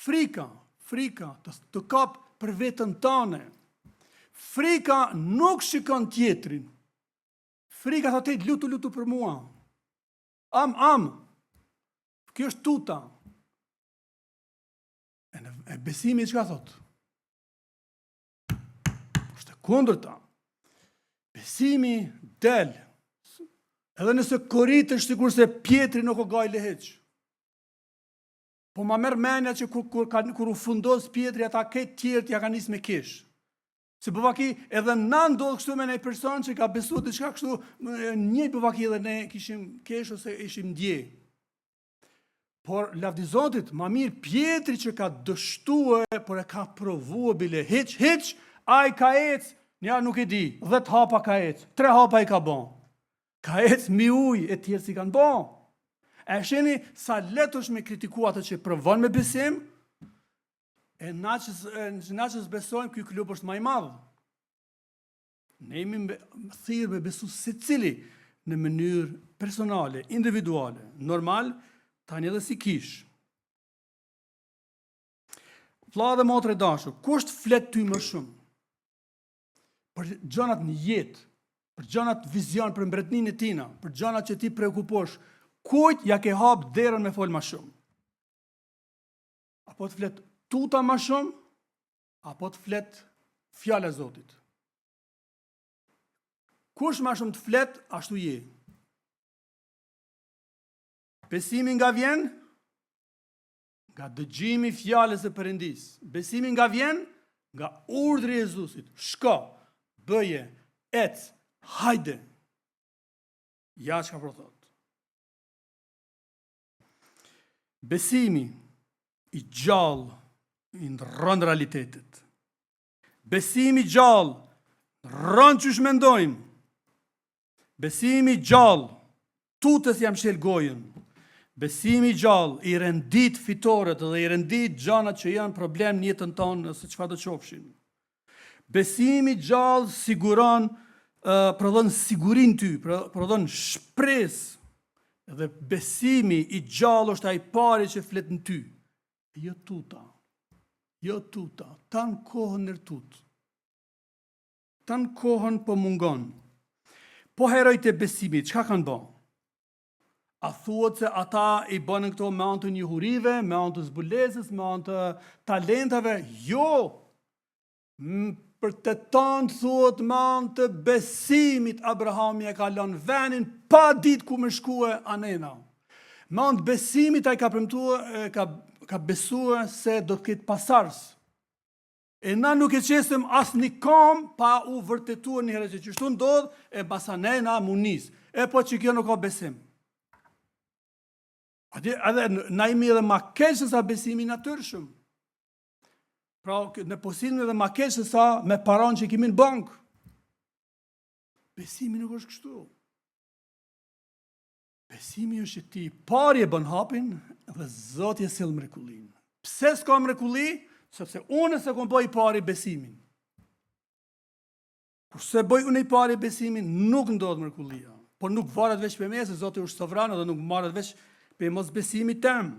Frika, frika, të, të kap për veten tane. Frika nuk shikon tjetrin. Frika, thot, e lutu, lutu për mua. Am, am. Kjo është tuta. E, në, e besimi çka thot? Është e kundërta. Besimi del. Edhe nëse koritesh sikurse Pjetri nuk o gajle hiç. Po ma merr menja që kur, kur, kur, kur u fundos Pjetri, ata krejt tjerët ja kanë nis me kesh. Se po vaki edhe na ndodh kështu me një person që ka besu diçka kështu, njëjtë po vaki edhe ne kishim kesh ose ishim ndje. Por lavdi Zotit, ma mirë Pjetri që ka dështue, por e ka provue bile hiç, hiç, ai ka ec, nja nuk e di, dhet hapa ka ec, tre hapa i ka bo. Ka ec mi ujë e tjerë s'i kanë bo. E shihni sa lehtë është me kritiku atë që provon me besim, e na që, na që s'besojmë, ky klub është ma i madh. Ne jemi thirrë me besu secili në mënyrë personale, individuale, normal, tani edhe si kishë. Vlla dhe motër e dashur, kush të flet ty më shumë? Për gjanat në jetë, për gjanat vizion, për mbretninë e tina, për gjanat që ti preokuposh, kujt ja ke hap derën me fol ma shumë? Apo të flet tuta ma shumë, Apo të flet fjala e Zotit? Kush ma shumë të flet, ashtu je. Besimi nga vjen? Nga dëgjimi i fjalës së Perëndisë. Besimi nga vjen? Nga urdhri i Jezusit. Shko, bëje, ec, hajde. Ja çka po thotë. Besimi i gjallë i ndrron realitetet. Besimi i gjallë ndrron qysh mendojmë. Besimi i gjallë tutës ja mshel gojën. Besimi i gjallë i rendit fitoret dhe i rendit gjanat që janë problem në jetën tonë ose çfarëdo qofshin. Besimi i gjallë siguron, prodhon siguri n'ty, prodhon shpresë. Dhe besimi i gjallë është ai i pari që flet në ty. Jo tuta. Jo tuta. Tan kohën nër tutë. Tan kohën po mungon. Po herojt e besimit, çka kanë bo? A thuhet se ata i bënë këto me anë të njohurive, me anë të zbulesës, me anë të talentave? Jo! Për të tanë thuhet me anë të besimit Abrahami e ka lënë venin pa ditë ku me shkue anena. Me anë të besimit ai ka premtue, ka, ka besue se do të ketë pasardhës. E na nuk e qesim as një kam pa u vërtetuar një herë që qështu ndodh e masanena m'u nis. E po që kjo nuk ka besim. Atje edhe na jemi edhe ma keq se sa besimi i natyrshëm. Pra, ne po sillemi edhe ma keq se sa me paran që kemi në bankë. Besimi nuk është kështu. Besimi është që ti i pari e bën hapin dhe Zoti e sill mrekullinë. Pse s'ka mrekulli? Sepse unë s'e kom bo i pari besimin. Kur s'e bëj unë i pari besimin, nuk ndodh mrekullia. Por nuk varet veç prej meje, se Zoti është sovran dhe nuk varet veç prej mosbesimit tem.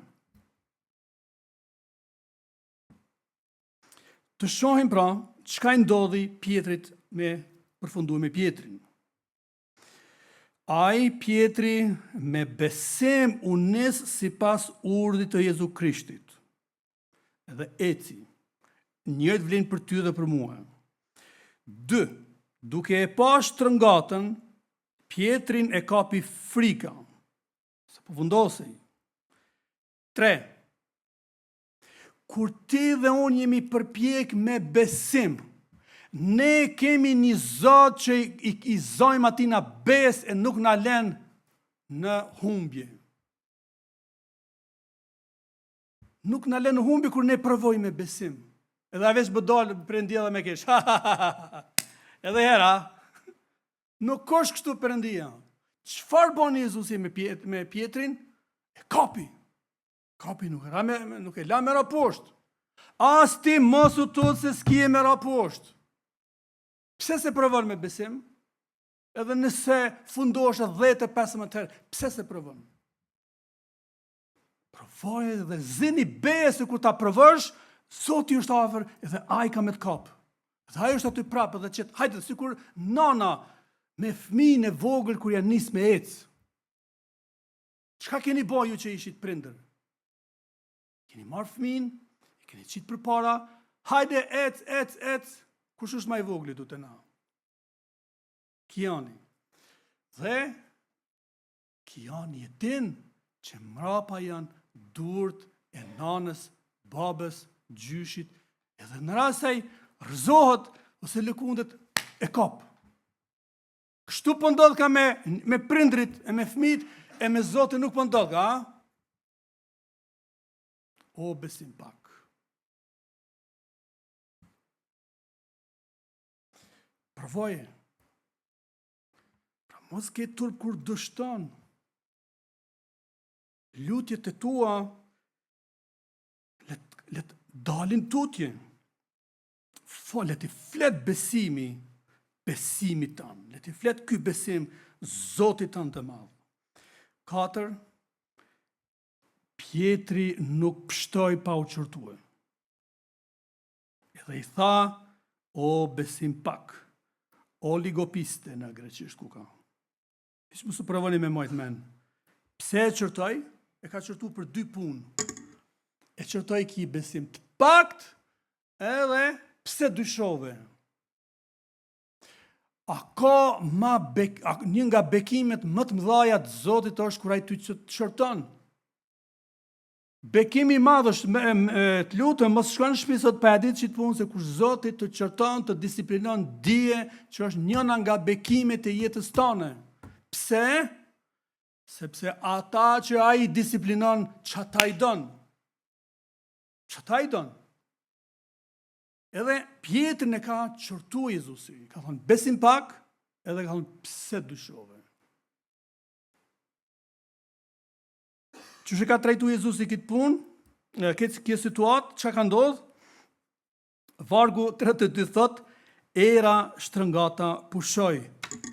Të shohim pra, çka i ndodhi Pjetrit me përfundu me Pjetrin. Ai Pjetri me besim u nis sipas urdhrit të Jezu Krishtit. Dhe eci. Njëjtë vlen për ty dhe për mua. 2. Duke e pa shtrëngatën, Pjetrin e kapi frika, se po fundosej. 3. Kur ti dhe unë jemi përpjek me besim, ne kemi një Zot që i, i, i zojmë atina besë e nuk na len në humbje. Nuk na len në humbje kur ne provojmë me besim. Edhe a veç bëdal Perëndia dhe me kesh. Edhe hera. Nuk është kështu Perëndia. Çfarë bën Jezusi me, Pjet, me Pjetrin? E kapi. Kapi nuk e ra me, nuk e la me ra poshtë. As ti mos u tut se s'kie me ra poshtë. Pse s'e provon me besim? Edhe nëse fundoshe 10 e 15 herë, pse s'e provon? Provoje dhe zini besë kur ta provosh, Zoti është afër edhe ai ka me të kap. Dhe ai është aty prapë dhe qet, hajde sikur nana me fëmijën e vogël kur janë nis me ecë. Çka keni bo ju që ishit prindër? Keni marrë fëmin, e keni qitë përpara, hajde, ec, ec, ec, kush është ma i vogli te na? Kiani. Dhe, Kiani e din që mrapa janë durt e nanës, babës, gjyshit, edhe në rast se ai rrëzohet ose lëkundet e kap. Kështu po ndodhka me, me prindrit e me fmit e me Zotin nuk po ndodhka, a? O, besim pak. Provoje. Pra mos ke turp kur dështon. Lutjet e tua le le të dalin tutje. Fo, le t'i flet besimi, besimit tënd. Le t'i flet ky besim Zotit tënd të madh. 4. Pjetri nuk pshtoi pa u qortue. Edhe i tha, o besim pak, oligopiste në greqisht ku ka. Hiç mos u provoni me majtë men. Pse e qortoi? E ka qortu për dy punë. E qortoi ki besim të pakt, edhe pse dyshove. A ka ma bek, a, një nga bekimet më të mëdhaja të Zotit është kur ai ty të qorton. Bekim i madh është me, me, të lutem mos shko në shtëpi sot pa e ditë qit punë se kur Zoti të qorton, të disiplinon, dije që është njëna nga bekimet e jetës tane. Pse? Sepse ata që ai disiplinon, qata i don. Qata i don. Edhe Pjetrin e ka qortu Jezusi, ka thonë besim pak, edhe ka thonë pse dyshove. Qysh e ka trajtu Jezusi këtë punë, këtë kjo situatë, çka ka ndodhë? Vargu 32 thot, era shtrëngata pushoi.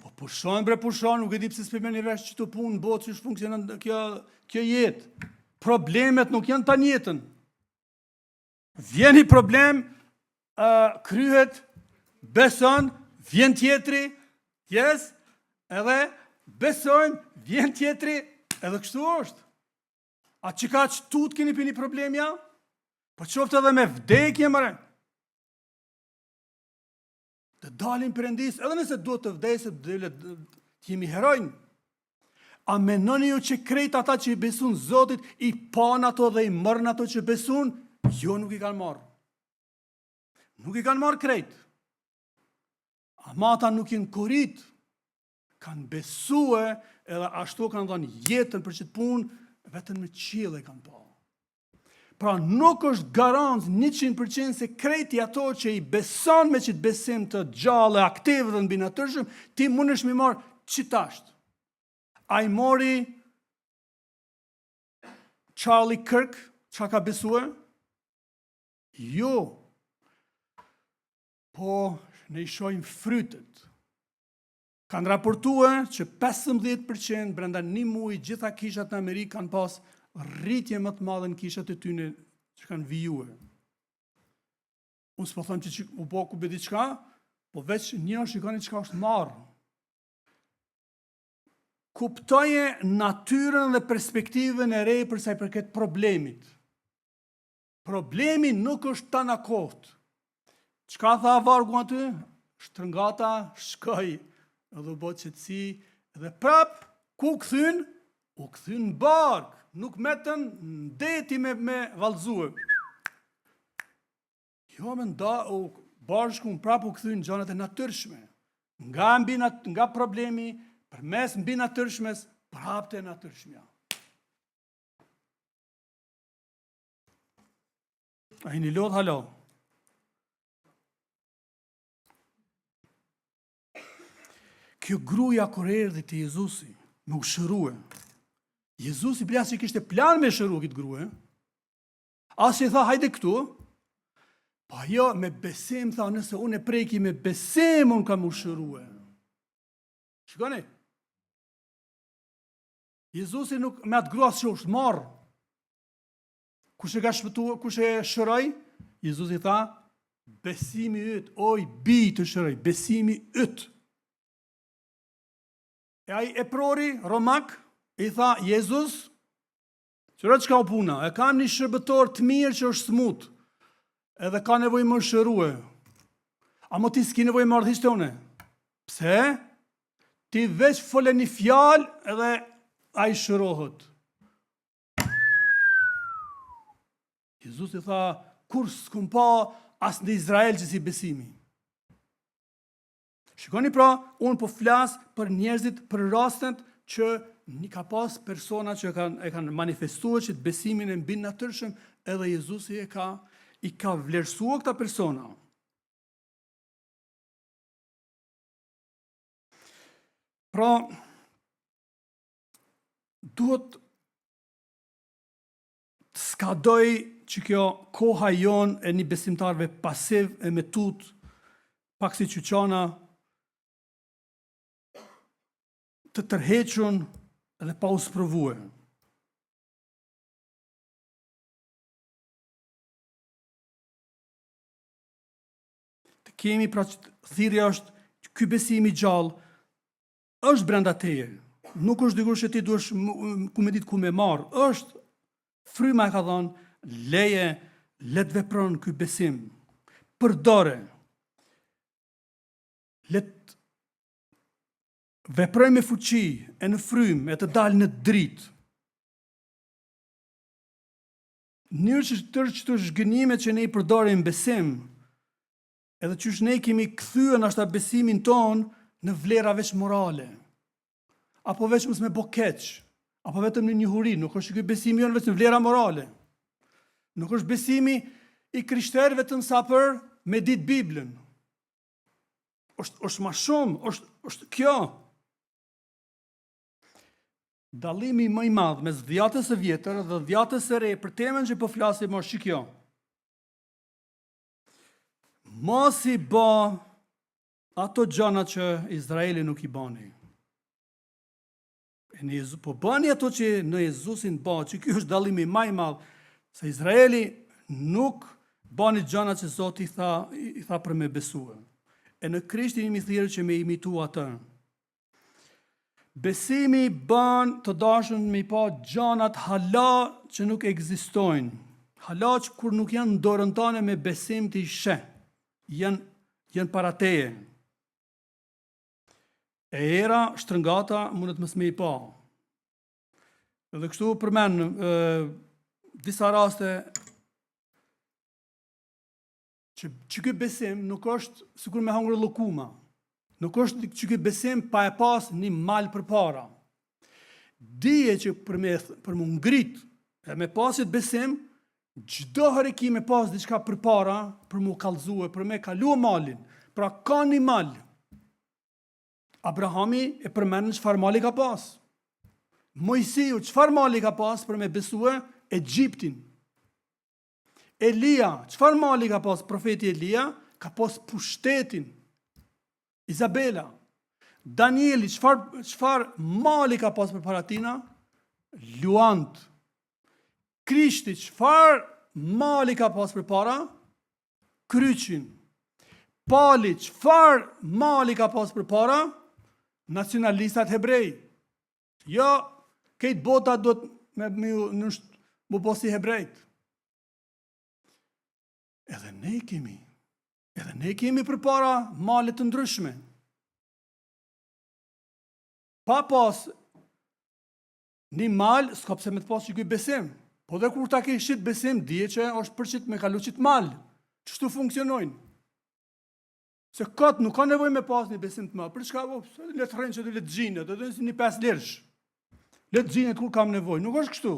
Po pushon bre pushon, nuk e di pse s'po merrni vesh qëto punë në botë qysh funksionon kjo kjo jetë. Problemet nuk janë tanë jetën. Vjen një problem, uh, kryhet, beson, vjen tjetri, yes, edhe besojmë, vjen tjetri, edhe kështu është. A që ka që tut keni për një problem ja? Po qoftë edhe me vdekje, more. Të dalim Perëndisë, edhe nëse duhet të vdesim, të jemi heronj. A menoni ju që krejt ata që i besun Zotit, i panë ato dhe i morën ato që besun? Jo, nuk i kanë marrë. Nuk i kanë marrë krejt. Ama ata nuk janë korit. Kanë besue edhe ashtu kanë dhënë jetën për qëtë punë, vetëm në qiell e kanë pa. Pra nuk është garancë 100% se krejt ato që i beson me qëtë besim të gjallë, aktiv dhe mbinatyrshëm, ti mundesh m'i marrë qitasht. A i mori Charlie Kirk, çka ka besue? Jo. Po, ne i shohim frytet. Kanë raportue që 15% brenda një muji gjitha kishat në Amerikë kanë pas rritje më të madhe në kishat e tyne që kanë vijue. Unë s'po them që, që u bo ku be diçka, po veç një shikoni çka është marrë. Kuptoje natyrën dhe perspektivën e re për sa i përket problemit. Problemi nuk është tana kohët. Çka tha vargu aty? Shtrëngata shkoi edhe u bë qetësi dhe prap ku u kthyn? U kthyn në barkë, nuk metën në deti me me vallzue. Jo, me nda, u bashkun prap u kthyn gjanat e natyrshme. Nga mbi nga problemi përmes mbinatyrshmes prap te natyrshmja. A jeni lodhë hala? Kjo gruja kur erdhi te Jezusi, me u shërue. Jezusi bile as që kishte plan me shëru këtë grue, as që i tha, hajde këtu, po ajo me besim, tha, nëse unë e preki me besim, unë kam u shërue. Shikoni? Jezusi nuk, me atë grua që është marrë, Kush e ka shpëtuar, kush e shëroi? Jezusi tha, besimi yt, oj bijë të shëroi, besimi yt. E ai eprori romak i tha Jezus, Qyre çka o puna, e kam një shërbëtor të mirë që është smut, edhe ka nevojë me u shërue. Amo ti s'ki nevojë me ardhë hiç te une. Pse? Ti veç fole një fjalë edhe ai shërohet. Jezusi tha, kurrë s'kum pa as në Izrael qësi besimi. Shikoni pra, unë po flas për njerëzit, për rastet që një ka pas persona që kanë, e kanë manifestuar qët besimin e mbinatyrshëm, edhe Jezusi e ka, i ka vlerësuar këta persona. Pra, duhet të skadoj që kjo koha jonë e një besimtarëve pasiv e me tutë, pak si qyqana, të tërhequn edhe pa u sprovue. Të kemi pra që thirrja është që ky besim i gjallë është brenda teje. Nuk është dikush që ti duhesh ku me ditë ku me marr, është fryma e ka dhënë, leje, le të vepron ky besim. Përdore. Le të veproj me fuqi e në frymë e të dalë në dritë. Mënyrë që tërë qëto zhgënjime që ne i përdorim besim, edhe qysh ne kemi kthyer nashta besimin tonë në vlera veç morale, apo veç mos me bo keq, apo vetëm në njohuri, nuk është ky besimi jonë veç në vlera morale. Nuk është besimi i krishterë vetëm sa për me ditë Biblën. Është, është ma shumë, është, është kjo. Dallimi më i madh mes dhjatës së vjetër dhe dhjatës së re për temën që po flasim është që kjo. Mos i bë ato gjana që Izraeli nuk i bani. E në Jezu, po bëni ato që në Jezusin bë, që kjo është dallimi më i madh, se Izraeli nuk bani gjana që Zoti i tha, i tha për me besue. E në Krishtin jemi thirrë që me imitu atë. Besimi bën të dashun me i pa gjanat hala që nuk ekzistojnë. Hala që kur nuk janë në dorën tane me besim ti sheh. Janë, janë para teje. E era, shtrëngata, mundet mos me i pa. Edhe kështu përmend e, disa raste Që, që ky besim nuk është sikur me hangër llokuma. Nuk është që ky besim pa e pas një mal përpara. Dije që për me, për m'u ngrit e me pas qët besim, çdo herë ki me pas diçka përpara për m'u kallzue, për me kalu malin. Pra ka një mal. Abrahami e përmendën çfarë mali ka pas. Mojsiu çfarë mali ka pas për me besue Egjiptin. Elia, çfarë mali ka pas profeti Elia? Ka pas pushtetin. Izabela. Danieli, çfarë çfarë mali ka pas përpara tina? Luant. Krishti, çfarë mali ka pas përpara? Kryqin. Pali, çfarë mali ka pas përpara? Nacionalistat hebrej. Jo, krejt bota do të me, me, me, m'u bo si hebrejt. Edhe ne kemi, edhe ne kemi përpara male të ndryshme. Pa pas një mal, s'ka pse me të pas që ky besim. Po dhe kur ta kesh qit besim, dije që është për qit me kalu qit mal. Qështu funksionojnë. Se kot nuk ka nevojë me pas një besim të madh. Për çka po, le të rrinë që le të gjinet, edhe si një pesë lirsh. Le të gjinet kur kam nevojë. Nuk është kështu.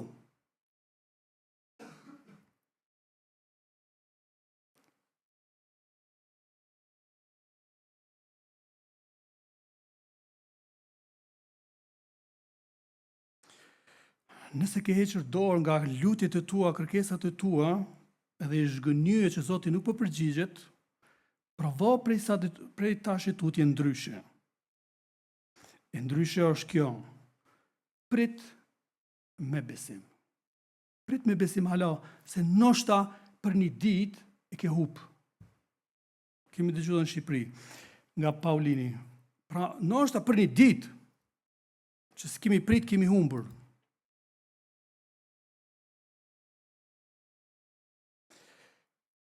Nëse ke hequr dorë nga lutjet e tua, kërkesat e tua, edhe je zhgënjyer që Zoti nuk po përgjigjet, provo prej sa prej tash e tutje ndryshe. E ndryshe është kjo. Prit me besim. Prit me besim hala se ndoshta për një ditë e ke hup. Kemi dëgjuar në Shqipëri nga Paulini. Pra, ndoshta për një ditë që s'kemi prit, kemi humbur.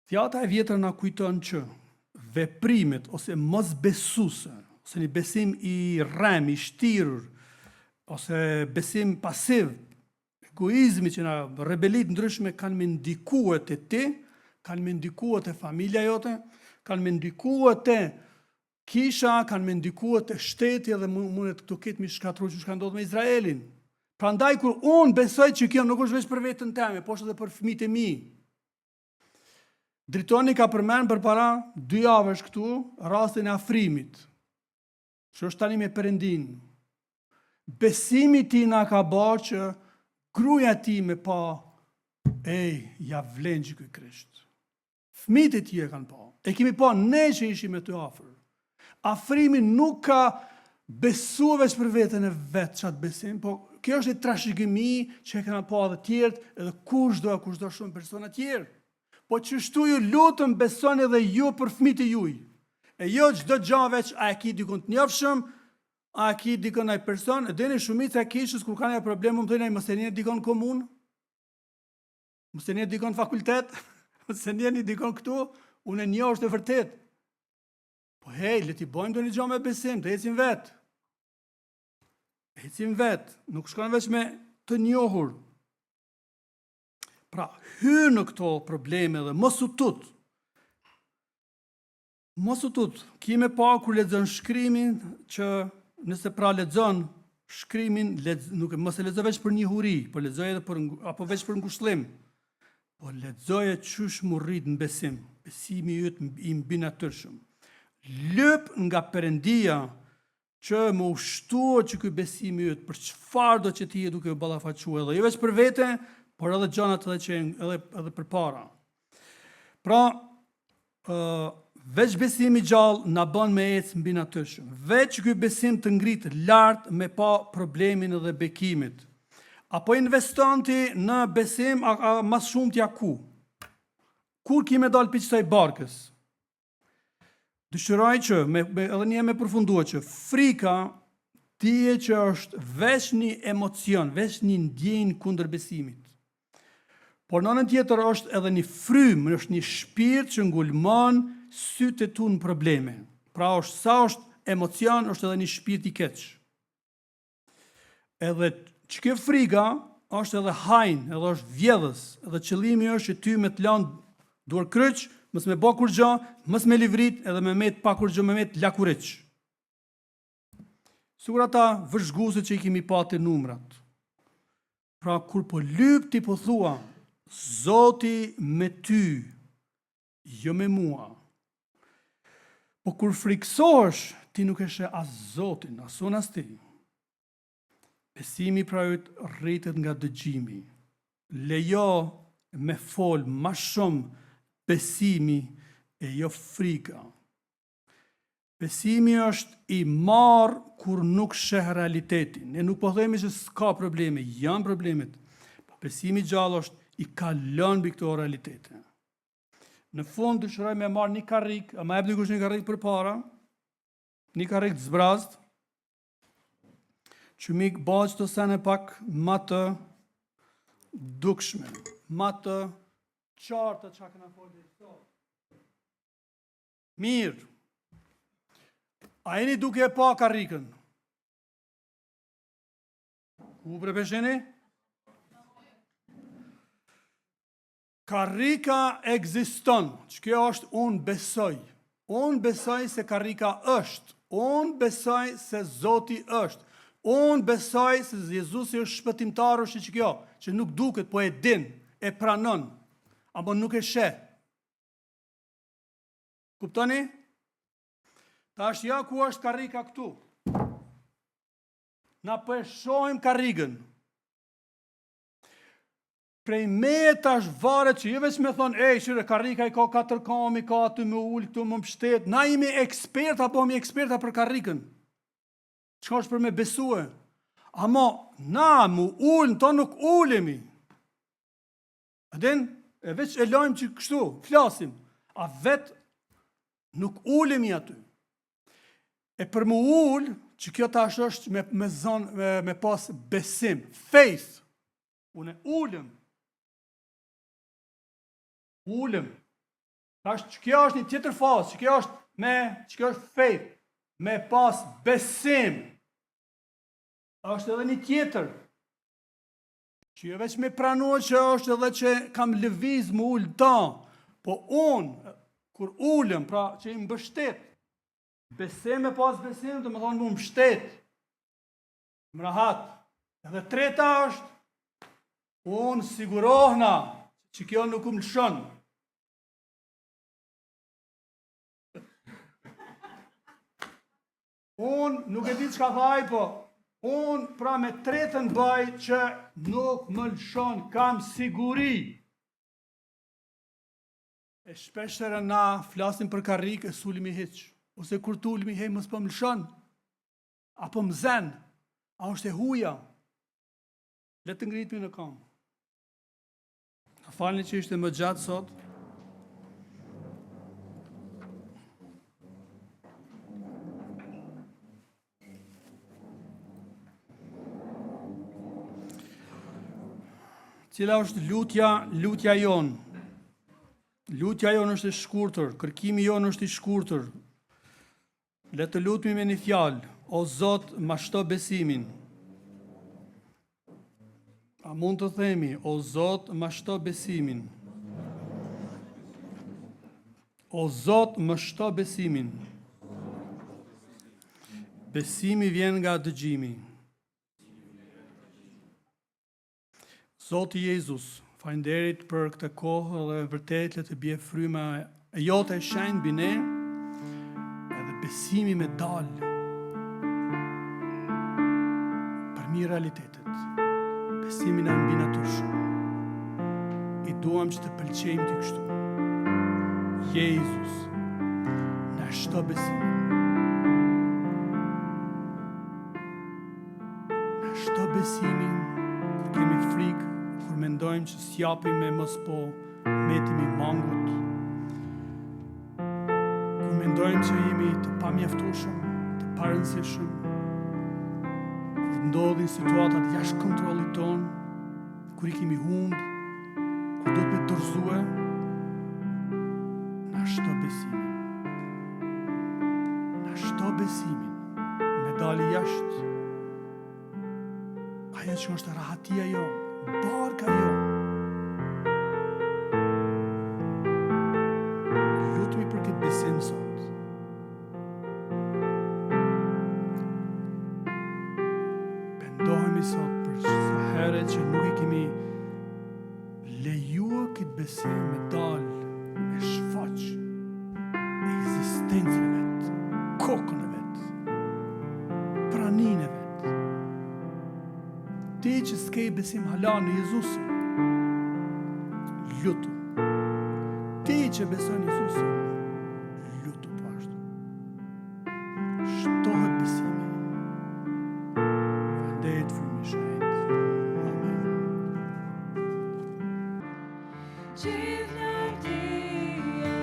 Dhjata e vjetër na kujton që veprimet ose mosbesuese, ose një besim i rremë, i shtirur, ose besim pasiv, egoizmi që na rebeli të ndryshme kanë me ndikue te ti, kanë me ndikue te familja jote, kanë me ndikue te kisha, kanë me ndikue te shteti edhe mundet këto krejt me i shkatrru qysh ka ndodhë me Izraelin. Prandaj kur unë besoj që kjo nuk është veç për veten teme, po është edhe për fëmijët e mi. Dritoni ka përmend përpara dy javësh këtu rastin e Afrimit, që është tani me Perëndinë. Besimi i tij na ka ba që gruaja e tij me pa, ej, ja vlen që ky Krisht. Fëmijët e tij e kanë pa. E kemi pa ne që ishim me të afër. Afrimi nuk ka besu veç për veten e vet qatë besim, po kjo është një trashëgimi që e kena pa edhe tjerët, edhe kushdo e kushdo shumë persona tjerë. Po qështu ju lutëm besoni edhe ju për fëmijët e juj. E jo çdo gja veç a e ki dikun të njofshëm, a e ki dikun ai person, e dini shumica e kishës kur kanë një problem, më thënë ai mos e njeh dikun komunë, mos e njeh dikun fakultet, mos e njeh dikun këtu, unë e njoh është e vërtet. Po hej, le t'i bojmë ndonjë gjë me besim, të ecim vet. Ecim vet, nuk shkon veç me të njohur. Pra, hy në këto probleme dhe mos u tut. Mos u tut. Ki me pa kur lexon shkrimin që nëse pra lexon shkrimin, lex, nuk mos e lexo veç për njohuri, po lexoje edhe për apo veç për ngushëllim. Po lexoje qysh m'u rrit në besim, besimi yt i mbinatyrshëm. Lyp nga Perëndia që me u shtu që ky besimi yt për çfarëdo që ti je duke u ballafaqu edhe jo veç për vete, por edhe gjanat edhe që edhe edhe përpara. Pra, ë veç besimi gjallë na bën me ecë mbinatyrshëm. Veç ky besim të ngrit lart me pa problemin edhe bekimit. A po investon ti në besim a, a ma s'shumti a ku? Kur ki me dalë pi qësaj barkës? Dëshiroj që, me, me, edhe një me përfundua që frika dije që është veç një emocion, veç një ndjenjë kundër besimit. Por në anën tjetër është edhe një frymë, është një shpirt që ngulmon sytë e tu në probleme. Pra është sa është emocion, është edhe një shpirt i keq. Edhe që kjo frika është edhe hajn, edhe është vjedhës, edhe qëllimi është që ty me të lanë duarkryq, mos me bo kurgjo, mos me livrit edhe me met pa kurgjo, me met lakuriq. Sikur ata vëzhguesit që i kemi pa te numrat. Pra kur po lyp ti po thua, Zoti me ty, jo me mua. Po kur frikësohesh, ti nuk e sheh as Zotin, as unë as ti. Besimi pra yt rritet nga dëgjimi. Lejo me fol ma shumë besimi e jo frika. Besimi është i marrë kur nuk sheh realitetin. Ne nuk po themi që s'ka probleme, janë problemet. Po besimi gjallë është i kalon mbi këto realitete. Në fund dëshiroj me marrë një karrik, a ma jep dikush një karrik përpara? Një karrik të zbrazt, që m'i ba qëto sene pak ma të dukshme, ma të qarta çka kena folë sot. Mirë. A jeni duke e pa karrikën? Ku bre pe shihni? Karrika ekziston. Që kjo është unë besoj. Unë besoj se karrika është. Unë besoj se Zoti është. Unë besoj se Jezusi është shpëtimtar është që kjo, që nuk duket, po e din, e pranon, apo nuk e sheh. Kuptoni? Tash ja ku është karrika këtu. Na po e shohim karrigën. Prej meje tash varet që jo veç me thonë, ej, qyre, karrika i ka katër kamë, i ka aty me u ul, këtu me u mbështet. Na jemi eksperta, po jemi eksperta për karrikën. Çka është për me besue? Amo, na mu ul, në to nuk ulemi. A din, e veç e lajmë që kështu, flasim, a vetë nuk ulemi aty. E për mu ul, që kjo tash është me, me zonë, me, me pas besim, faith, unë ulem, ulem. Tash që kjo është një tjetër fazë, që kjo është me, që kjo është faith, me pas besim. Është edhe një tjetër, që jo veç me pranu që është edhe që kam lëviz me u ulë ta, po unë, kur ulem, pra që i mbështet, besim me pas besim, domethonë m'u mbështet, Më rahat. Edhe treta është, unë sigurohna që kjo nuk më lëshon. Unë nuk e di çka tha ai, po unë pra me tretën baj që nuk më lëshon, kam siguri. E shpeshherë na flasim për karrikë e s'ulemi hiç. Ose kur të ulemi, hej, mos po më lëshon. A po më zen? A është e huja? Le të ngritemi në kamë. Na falni që ishte më gjatë sot. Cila është lutja, lutja jonë? Lutja jonë është e shkurtër, kërkimi jonë është i shkurtër. Le të lutemi me një fjalë, o Zot, ma shto besimin. A mund të themi, o Zot, ma shto besimin. O Zot, më shto besimin. Besimi vjen nga dëgjimi. Zoti Jezus, faleminderit për këtë kohë dhe vërtet le të bie fryma e jote e shenjtë mbi ne, edhe besimi me dalë përmi realitetet, besimin e mbinatyrshëm, i duam që të pëlqejmë ty kështu. Jezus, na shto besimin. Na shto besimin kur kemi frikë, kur mendojmë që s'japim e mos po metemi mangut. Kur mendojmë që jemi të pamjaftueshëm, të parëndësishëm, kur ndodhin situatat jashtë kontrollit tonë, kur i kemi humb, kur duhet me dorëzue, na shto besimin. Na shto besimin me dalë jashtë. Ajo që është rahatia jonë, barka jonë. Lutemi për këtë besim sot. Pendohemi sot për sa herë që nuk e kemi lejua këtë besim me dalë, me shfaq ekzistencën e vet, kokën e vet, praninë e vet. Ti që s'ke besim hala në Jezusin, lutu. Ti që beson Jezusin, lutu po ashtu. Shtohet besimi. Faleminderit Frymë e Shenjtë. Amen. Gjithë lavdia,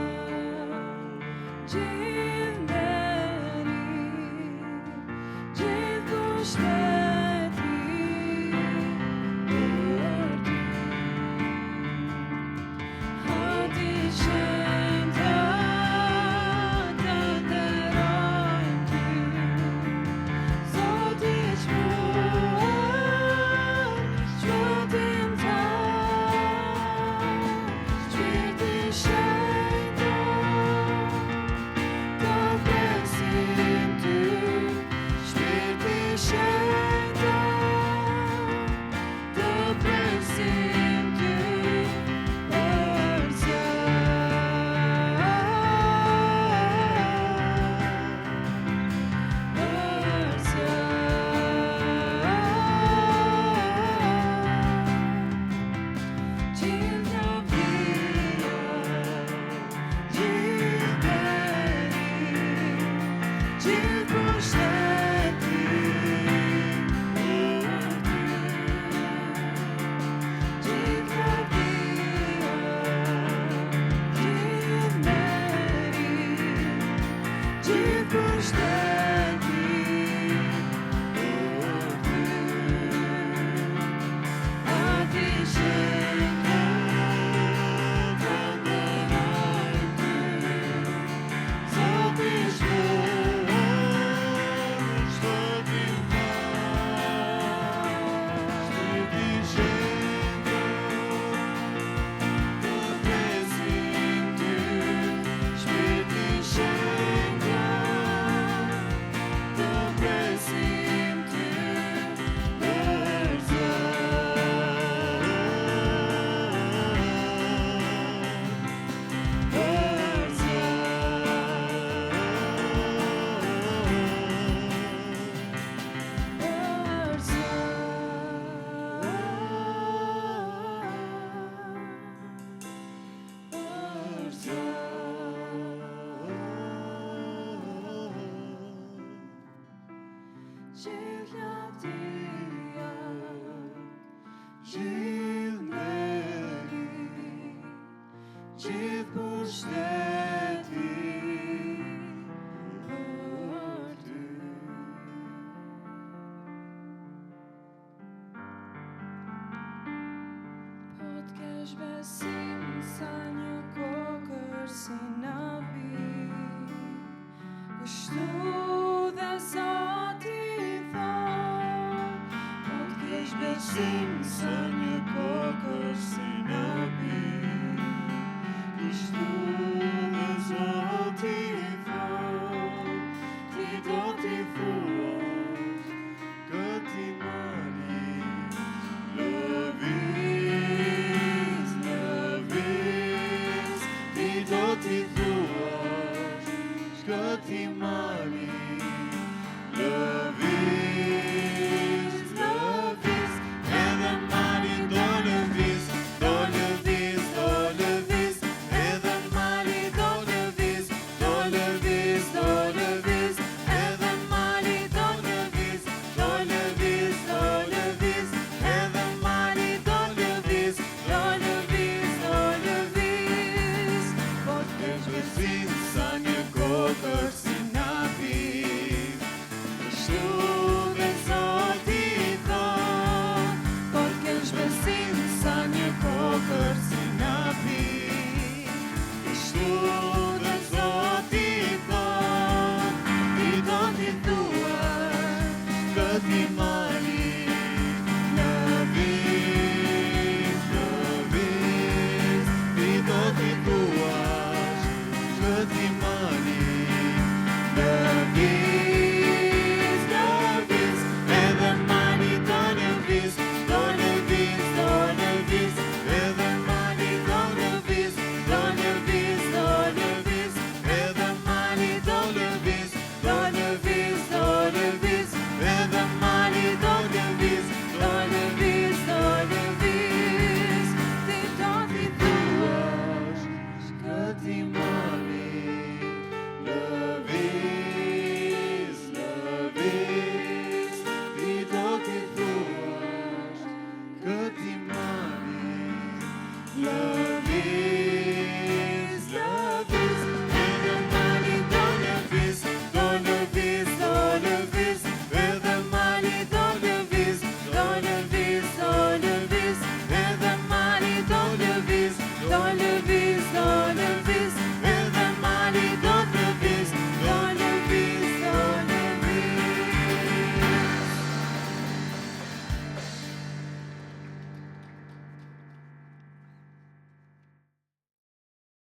gjithë nderi, gjithë pushteti për ty. Atë i shenjtë të nderojmë ty, Zot i çmuar. kesh besim sa një kokërr sinapi. Kështu dhe Zoti thot, po të kesh besim sa një kokërr sinapi.